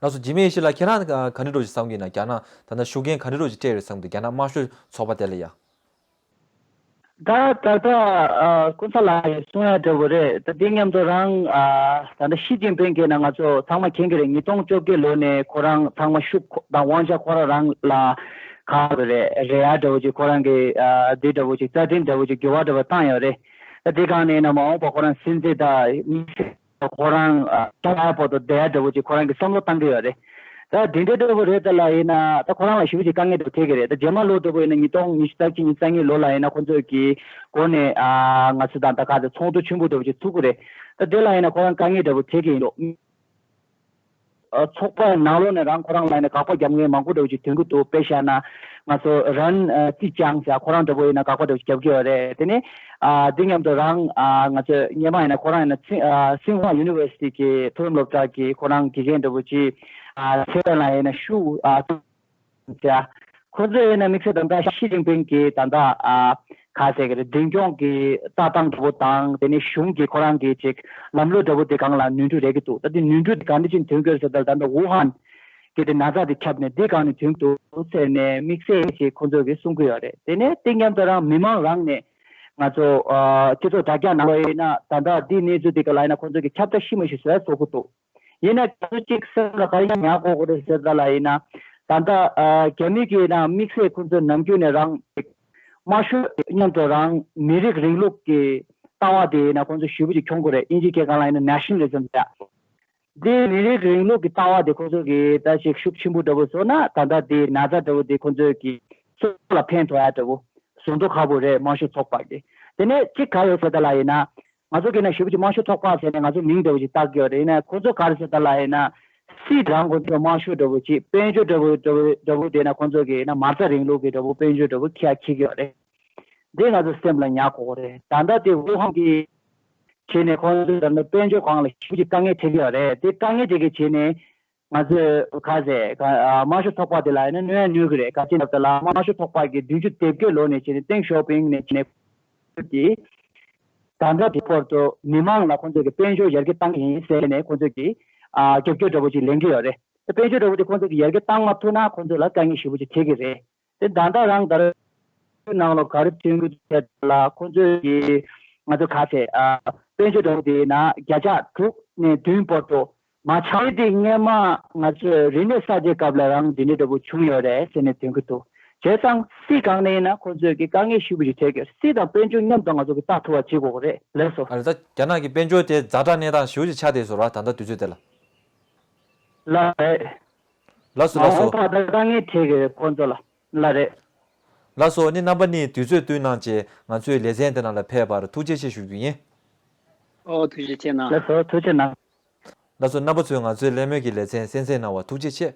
ལགས་སོ། འཇིགས་མེད་ཡེ་ཤེས་ལགས། ཁྱེད་རང་ག་འདྲ་འདྲ་བོ་ཞིག་བསམ་གི་ཡིན་ན། རྒྱ་ནག་ད་ལྟ་ཤུགས་རྐྱེན་ག་འདྲ་འདྲ་བོ་ཞིག་སྤྲད་ཡོད་བསམ་གི་འདུག་རྒྱ་ནག་དམར་ཤོག་ཚོགས་པ་དེ་ལ་ཡ། ད་ད་ལྟ་ཨ་ཀུན་བཟང་ལགས་ཀྱིས་གསུང་ཡ་འདྲ་བོ་རེད། ད་དེ་མཉམ་དུ་རང་ཨ་ད་ལྟ་ཞི་ཅིན་ཕིང་གིས་ན་ང་ཚོ་ཚང་མ་མཁྱེན་གྱི་རེད། ཉིས་སྟོང་བཅོ་བརྒྱད་ལོ་ནས་ཁོ་རང་ཚང་མ་ཤུགས་དང་དབང་ཆ་ཁོ་རང་རང་ལ་ག་རེ་རེད་ཡ་འདྲ་བོ་ཅིག་ཁོ་རང་གིས་ཨ་དེ་འདྲ་བོ་ཅིག་རྩ་ཁྲིམས་འདྲ་བོ་ཅིག་འགྱུར་བ་འདྲ་བོ་བཏང་ཡོད་རེད། ད་དེ་སྒང་ནས་ན་མ་འོངས་པ་ཁོ་རང་སྲིད་འཛིན་ད་མི་ཁོ་རང་ཨ་ད་ལྟ་བར་དུ་བསྡད་ཡ་འདྲ་བོ་ཅིག་ཁོ་རང་གིས་བསམ་བློ་བཏང་གི་ཡོད་རེད། ད་དེ་འདྲའི་འདྲ་བོ་རེད། ད་ལ་ཡིན་ན་ད་ཁོ་རང་ལ་ཞེ་པོ་ཅིག་དཀའ་ངལ་འདྲ་བོ་འཕྲད་ཀྱི་རེད། ད་རྗེས་མ་ལོ་འདྲ་བོ་ཡིན་ན་ཉིས་སྟོང་ཉི་ཤུ་རྩ་གཅིག་ཉི་ཤུ་རྩ་གཉིས་ལོ་ལ་ཡིན་ན་ཁོ་ཚོས་ཀྱི་སྒོ་ནས་ཨ་ང་ཚོ་དང་ད་ག་ཚོད་ཚོགས་འདུ་ཆེན་པོ་འདྲ་བོ་ཅིག་ཚུགས་ཀྱི་རེད། ད་དེ་ལ་ཡིན་ན་ཁོ་རང་དཀའ་ངལ་འདྲ་བོ་འཕྲད་ཀྱི་ཡིན་འདུག་ཨ་ཚོགས་པ་ནང་ལོགས་ནས་རང་ཁོ་རང་ལ་ཡིན་ན་དགག་པ་རྒྱབ་མཁན་མང་པོ་འདྲ་བོ་ཅིག་ཐོན་གྱི་འདུག་དཔེ་བཞག་ན་ང་ཚོ་རན་ཨ་ཙི་ཅང་ཟེར་ཁོ་རང་འདྲ་བོ་ཡིན་ན་དགག་པ་འདྲ་བོ་ཅིག་རྒྱབ་ཀྱི་ཡོད་རེད། དེ་ནས་ཨ་འདི་མཉམ་དུ་རང་ཨ་ང་ཚོ་སྔོན་མ་ཡིན་ན་ཁོ་རང་ཡིན་ན་ཚིང་ཨ་ཚིང་ཧྭ་ཡུ་ནི་ཝར་སི་ཊི་གི་མཐོ་རིམ་སློབ་གྲྭ་གི་ཁོ་རང་དགེ་རྒན་འདྲ་བོ་ཅིག་ཨ་ཚེ་བརྟན་ལགས་ཡིན་ན་ཤུགས་ཨ་ཟེར། ཁོ་ཚོ་ཡིན་ན་དམིགས་བསལ་ད་ལྟ་ཞི་ཅིན་ཕིང་གིས་ད་ལྟ་ཨ་ག་ཟེར་གི་རེད། མདུན་སྐྱོད་ཀྱི་ལྟ་སྟངས་འདྲ་བོ་དང་དེ་ནས་གཞུང་གིས་ཁོ་རང་གི་ཅིག་ལམ་ལུགས་འདྲ་བོ་དེ་སྒང་ལ་ནོར་འཁྲུལ་རེད་ཀྱི་འདུག་ད་དེ་ནོར་འཁྲུལ་དེ་ག་འདྲ་ཅིག་ཐོན་གྱི་ཡོད་ཟེར་ད་ད་ལྟ་ཝུ་ཧན་གྱི་དེ་ན་ཚ་དེ་ཁྱབ་ནས་དེ་སྒང་ནས་ཐོན་གྱི་འདུག་ཟེར་ནས་དམིགས་བསལ་ཅིག་ཁོ་ཚོ་གིས་གསུང་གི་ཡོད་རེད། དེ་ནས་དེ་མཉམ་དུ་རང་མི་མང་རང་ནས་ང་ཚོ་ཨ་སྤྱི་ཚོགས་དྲ་རྒྱ་ནང་ལོགས་ཡིན་ན་ད་ལྟ་འདི་གནས་ཚུལ་དེ་ག་ལ་ཡིན་ན་ཁོ་ཚོ་གིས་ཁྱབ་བསྒྲགས་ཤི་མ་ཤི་བཟོ་ཡ་བཟོ་གི་འདུག་ཡིན་ན་ཁོ་ཚོ་གཅིག་སེམས་ལ་ག་རེ་ཉར་དགོས་ཀྱི་རེད་ཟེར་ད་ལ་ཡིན་ན། ད་ལྟ་ཨ་རྒྱ་མི་གིས་ན་དམིགས་བསལ་ཁོ་ཚོ་ནམ་རྒྱུན་ནས་རང་དམར་ཤོག་མཉམ་དུ་རང་མི་རིགས་རིང་ལུགས་ཀྱི་ལྟ་བ་དེ་ཡིན་ན་ཁོ་ཚོ་ཞེ་པོ་ཅིག་འཁྱོངས་ཀྱི་རེད། དབྱིན་ཇིའི་སྐད་སྒང་ལ་ཡིན་ན་ནེ་ཤ་ནལ་ལི་ཛམ་ཟེར། དེ་མི་རིགས་རིང་ལུགས་ཀྱི་ལྟ་བ་དེ་ཁོ་ཚོ་གིས་ད་ཅིག་ཤུགས་ཆེན་པོ་འདྲ་བོ་བཟོ་ན་ད་ལྟ་དེ་ན་ཚ་འདྲ་བོ་དེ་ཁོ་ཚོ་གི་སྲོག་ལ་ཕན་ཐོགས་ཡ་འདྲ་བོ་བཟོ་མདོག་ཁ་པོ་རེད། དམར་ཤོག་ཚོགས་པ་གིས་དེ་ནས་གཅིག་ག་ཡོད་ཟེར་ད་ལ་ཡིན་ན། ང་ཚོ་གིས་ན་ཞེ་པོ་ཅིག་དམར་ཤོག་ཚོགས་པ་ཟེར་ནས་ང་ཚོ་མིང་འདྲ་བོ་ཅིག་བཏགས་ཀྱི་ཡོད་རེད། ཡིན་ན་ཁོ་ཚོ་ག་རེ་ཟེར་ད་ལ་ཡིན་ན། སྲིད་རང་ཁོ་ཚོ་དམར་ཤོག་འདྲ་བོ་ཅིག་དཔལ་འབྱོར་འདྲ་བོ་འདྲ་བོ་འདྲ་བོ་དེ་ན་ཁོ་ཚོ་གིས་ན་མ་རྩ་རིང་ལུགས་ཀྱི་འདྲ་བོ་དཔལ་འབྱོར་འདྲ་བོ་ཁྱེར་ཁྱེར་གྱི་ཡོད་རེད། འདི་ང་ཚོ་སེམས་ལ་ཉར་དགོས་རེད། ད་ལྟ་དེ་ཝུ་ཧན་གྱི་བྱས་ནས་ཁོ་ཚོ་ད་ལྟ་དཔལ་འབྱོར་སྒང་ལ་ཞེ་པོ་ཅིག་དཀའ་ངལ་འཕྲད་ཀྱི་ཡོད་རེད། དེ་དཀའ་ངལ་དེ་གི་བྱས་ནས། ང་ཚོས་ག་ཟེ་ག་ཨ་དམར་ཤོག་ཚོགས་པ་དེ་ལ་ཡིན་ན་གནོད་ཡ་གནོད་ཀྱི་རེད། ག་ཅི་ལབ་ད་ལ་དམར་ཤོག་ཚོགས་པ་གིས་བདུན་ཅུ་དོན་བརྒྱད་ལོ་ནས་བྱས་ནས་ཏེང་ཞའོ་ཕིང་ནས་བྱས་ནས་ཀྱིས་ད་ལྟ་དེ་བར་དུ་མི་མང་ལ་ཁོང་ཚོས་ཀྱི་དཔལ་འབྱོར་ཡར་རྒྱས་བཏང་གི་ཡིན་ཟེར་ནས་ཁོང་ཚོས་ཀྱི་ཨ་རྒྱབ་སྐྱོར་འདྲ་བོ་ཅིག་ལེན་གྱི་ཡོད་རེད། དཔལ་འབྱོར་འདྲ་བོ་དེ་ཁོང་ཚོས་ཀྱི་ཡར་རྒྱས་བཏང་མ་ཐུབ་ན་ཁོང་ཚོ་ལ་དཀའ་ངལ་ཞེ་པོ་ཅིག་འཕྲད་ཀྱི་རེད། དེ་ད་ལྟ་རང་ད་རེས་ནང་ལོགས་ག་རེ་ཐོན་གྱི་འདུག་ཟེར་ལ་ཁོང་ཚོས་ཀྱི་ང་ཚོ་ག་ཚད་ཨ་དཔལ་འབྱོར་འདྲ་བོ་དེ་ན་བརྒྱ་ཆ་དྲུག་ནས་བདུན་བར་དུ་མ་ཆག་དེ་སྔོན་མ་ང་ཚོས་རིག་གནས་གསར་བརྗེ་སྐབས་ལ་རང་འདི་འདྲ་འདྲ་བོ་བྱུང་ཡོད་རེད་ཟེར་ནས་ཐོན་གྱི་འདུག་བྱས་ཙང་སྲིད་སྒང་ནས་ཡིན་ན་ཁོང་ཚོས་ཀྱི་དཀའ་ངལ་ཞེ་པོ་ཞིག་འཕྲད་ཀྱི་རེད། སྲིད་དང་དཔལ་འབྱོར་མཉམ་དུ་ང་ཚོ་གི་ལྟ་ཐུབ་པ་བྱེད་དགོས་ཀྱི་རེད། ལགས་སོ། ཨ་རེ་ད་རྒྱ་ནག་གི་དཔལ་འབྱོར་དེ་ཛ་དྲག་གནས་སྟངས་ཞེ་པོ་ཞིག་ཆགས་བསྡད་ཡོད་རེད་ད་ལྟ་དུས་ཚོད་དེ་ལ། ལགས་རེད། ལགས་སོ་ལགས་སོ། མ་འོངས་པ་ད་དཀའ་ངལ་འཕྲད་ཀྱི་རེད་ཁོང་ཚོ་ལ། ལགས་རེད། ལགས་སོ། ནི་རྣམ་པ་གཉིས་དུས་ཚོད་བསྟུན་གནང་བྱས་ང་ཚོའི་ལེ་ཚན་དེ་ནང་ལ་ཕེབས་པར་ཐུགས་རྗེ་ཆེ་ཞུ་རྒྱུ་ཡིན། ཨོ་ཐུགས་རྗེ་ཆེ་གནང་། ལགས་སོ་ཐུགས་རྗེ་གནང་། ལགས་སོ། རྣམ་པ་ཚོས་ང་ཚོའི་གླེང་མོལ་གྱི་ལེ་ཚན་གསན་གཟིགས་གནང་བར་ཐུགས་རྗེ་ཆེ།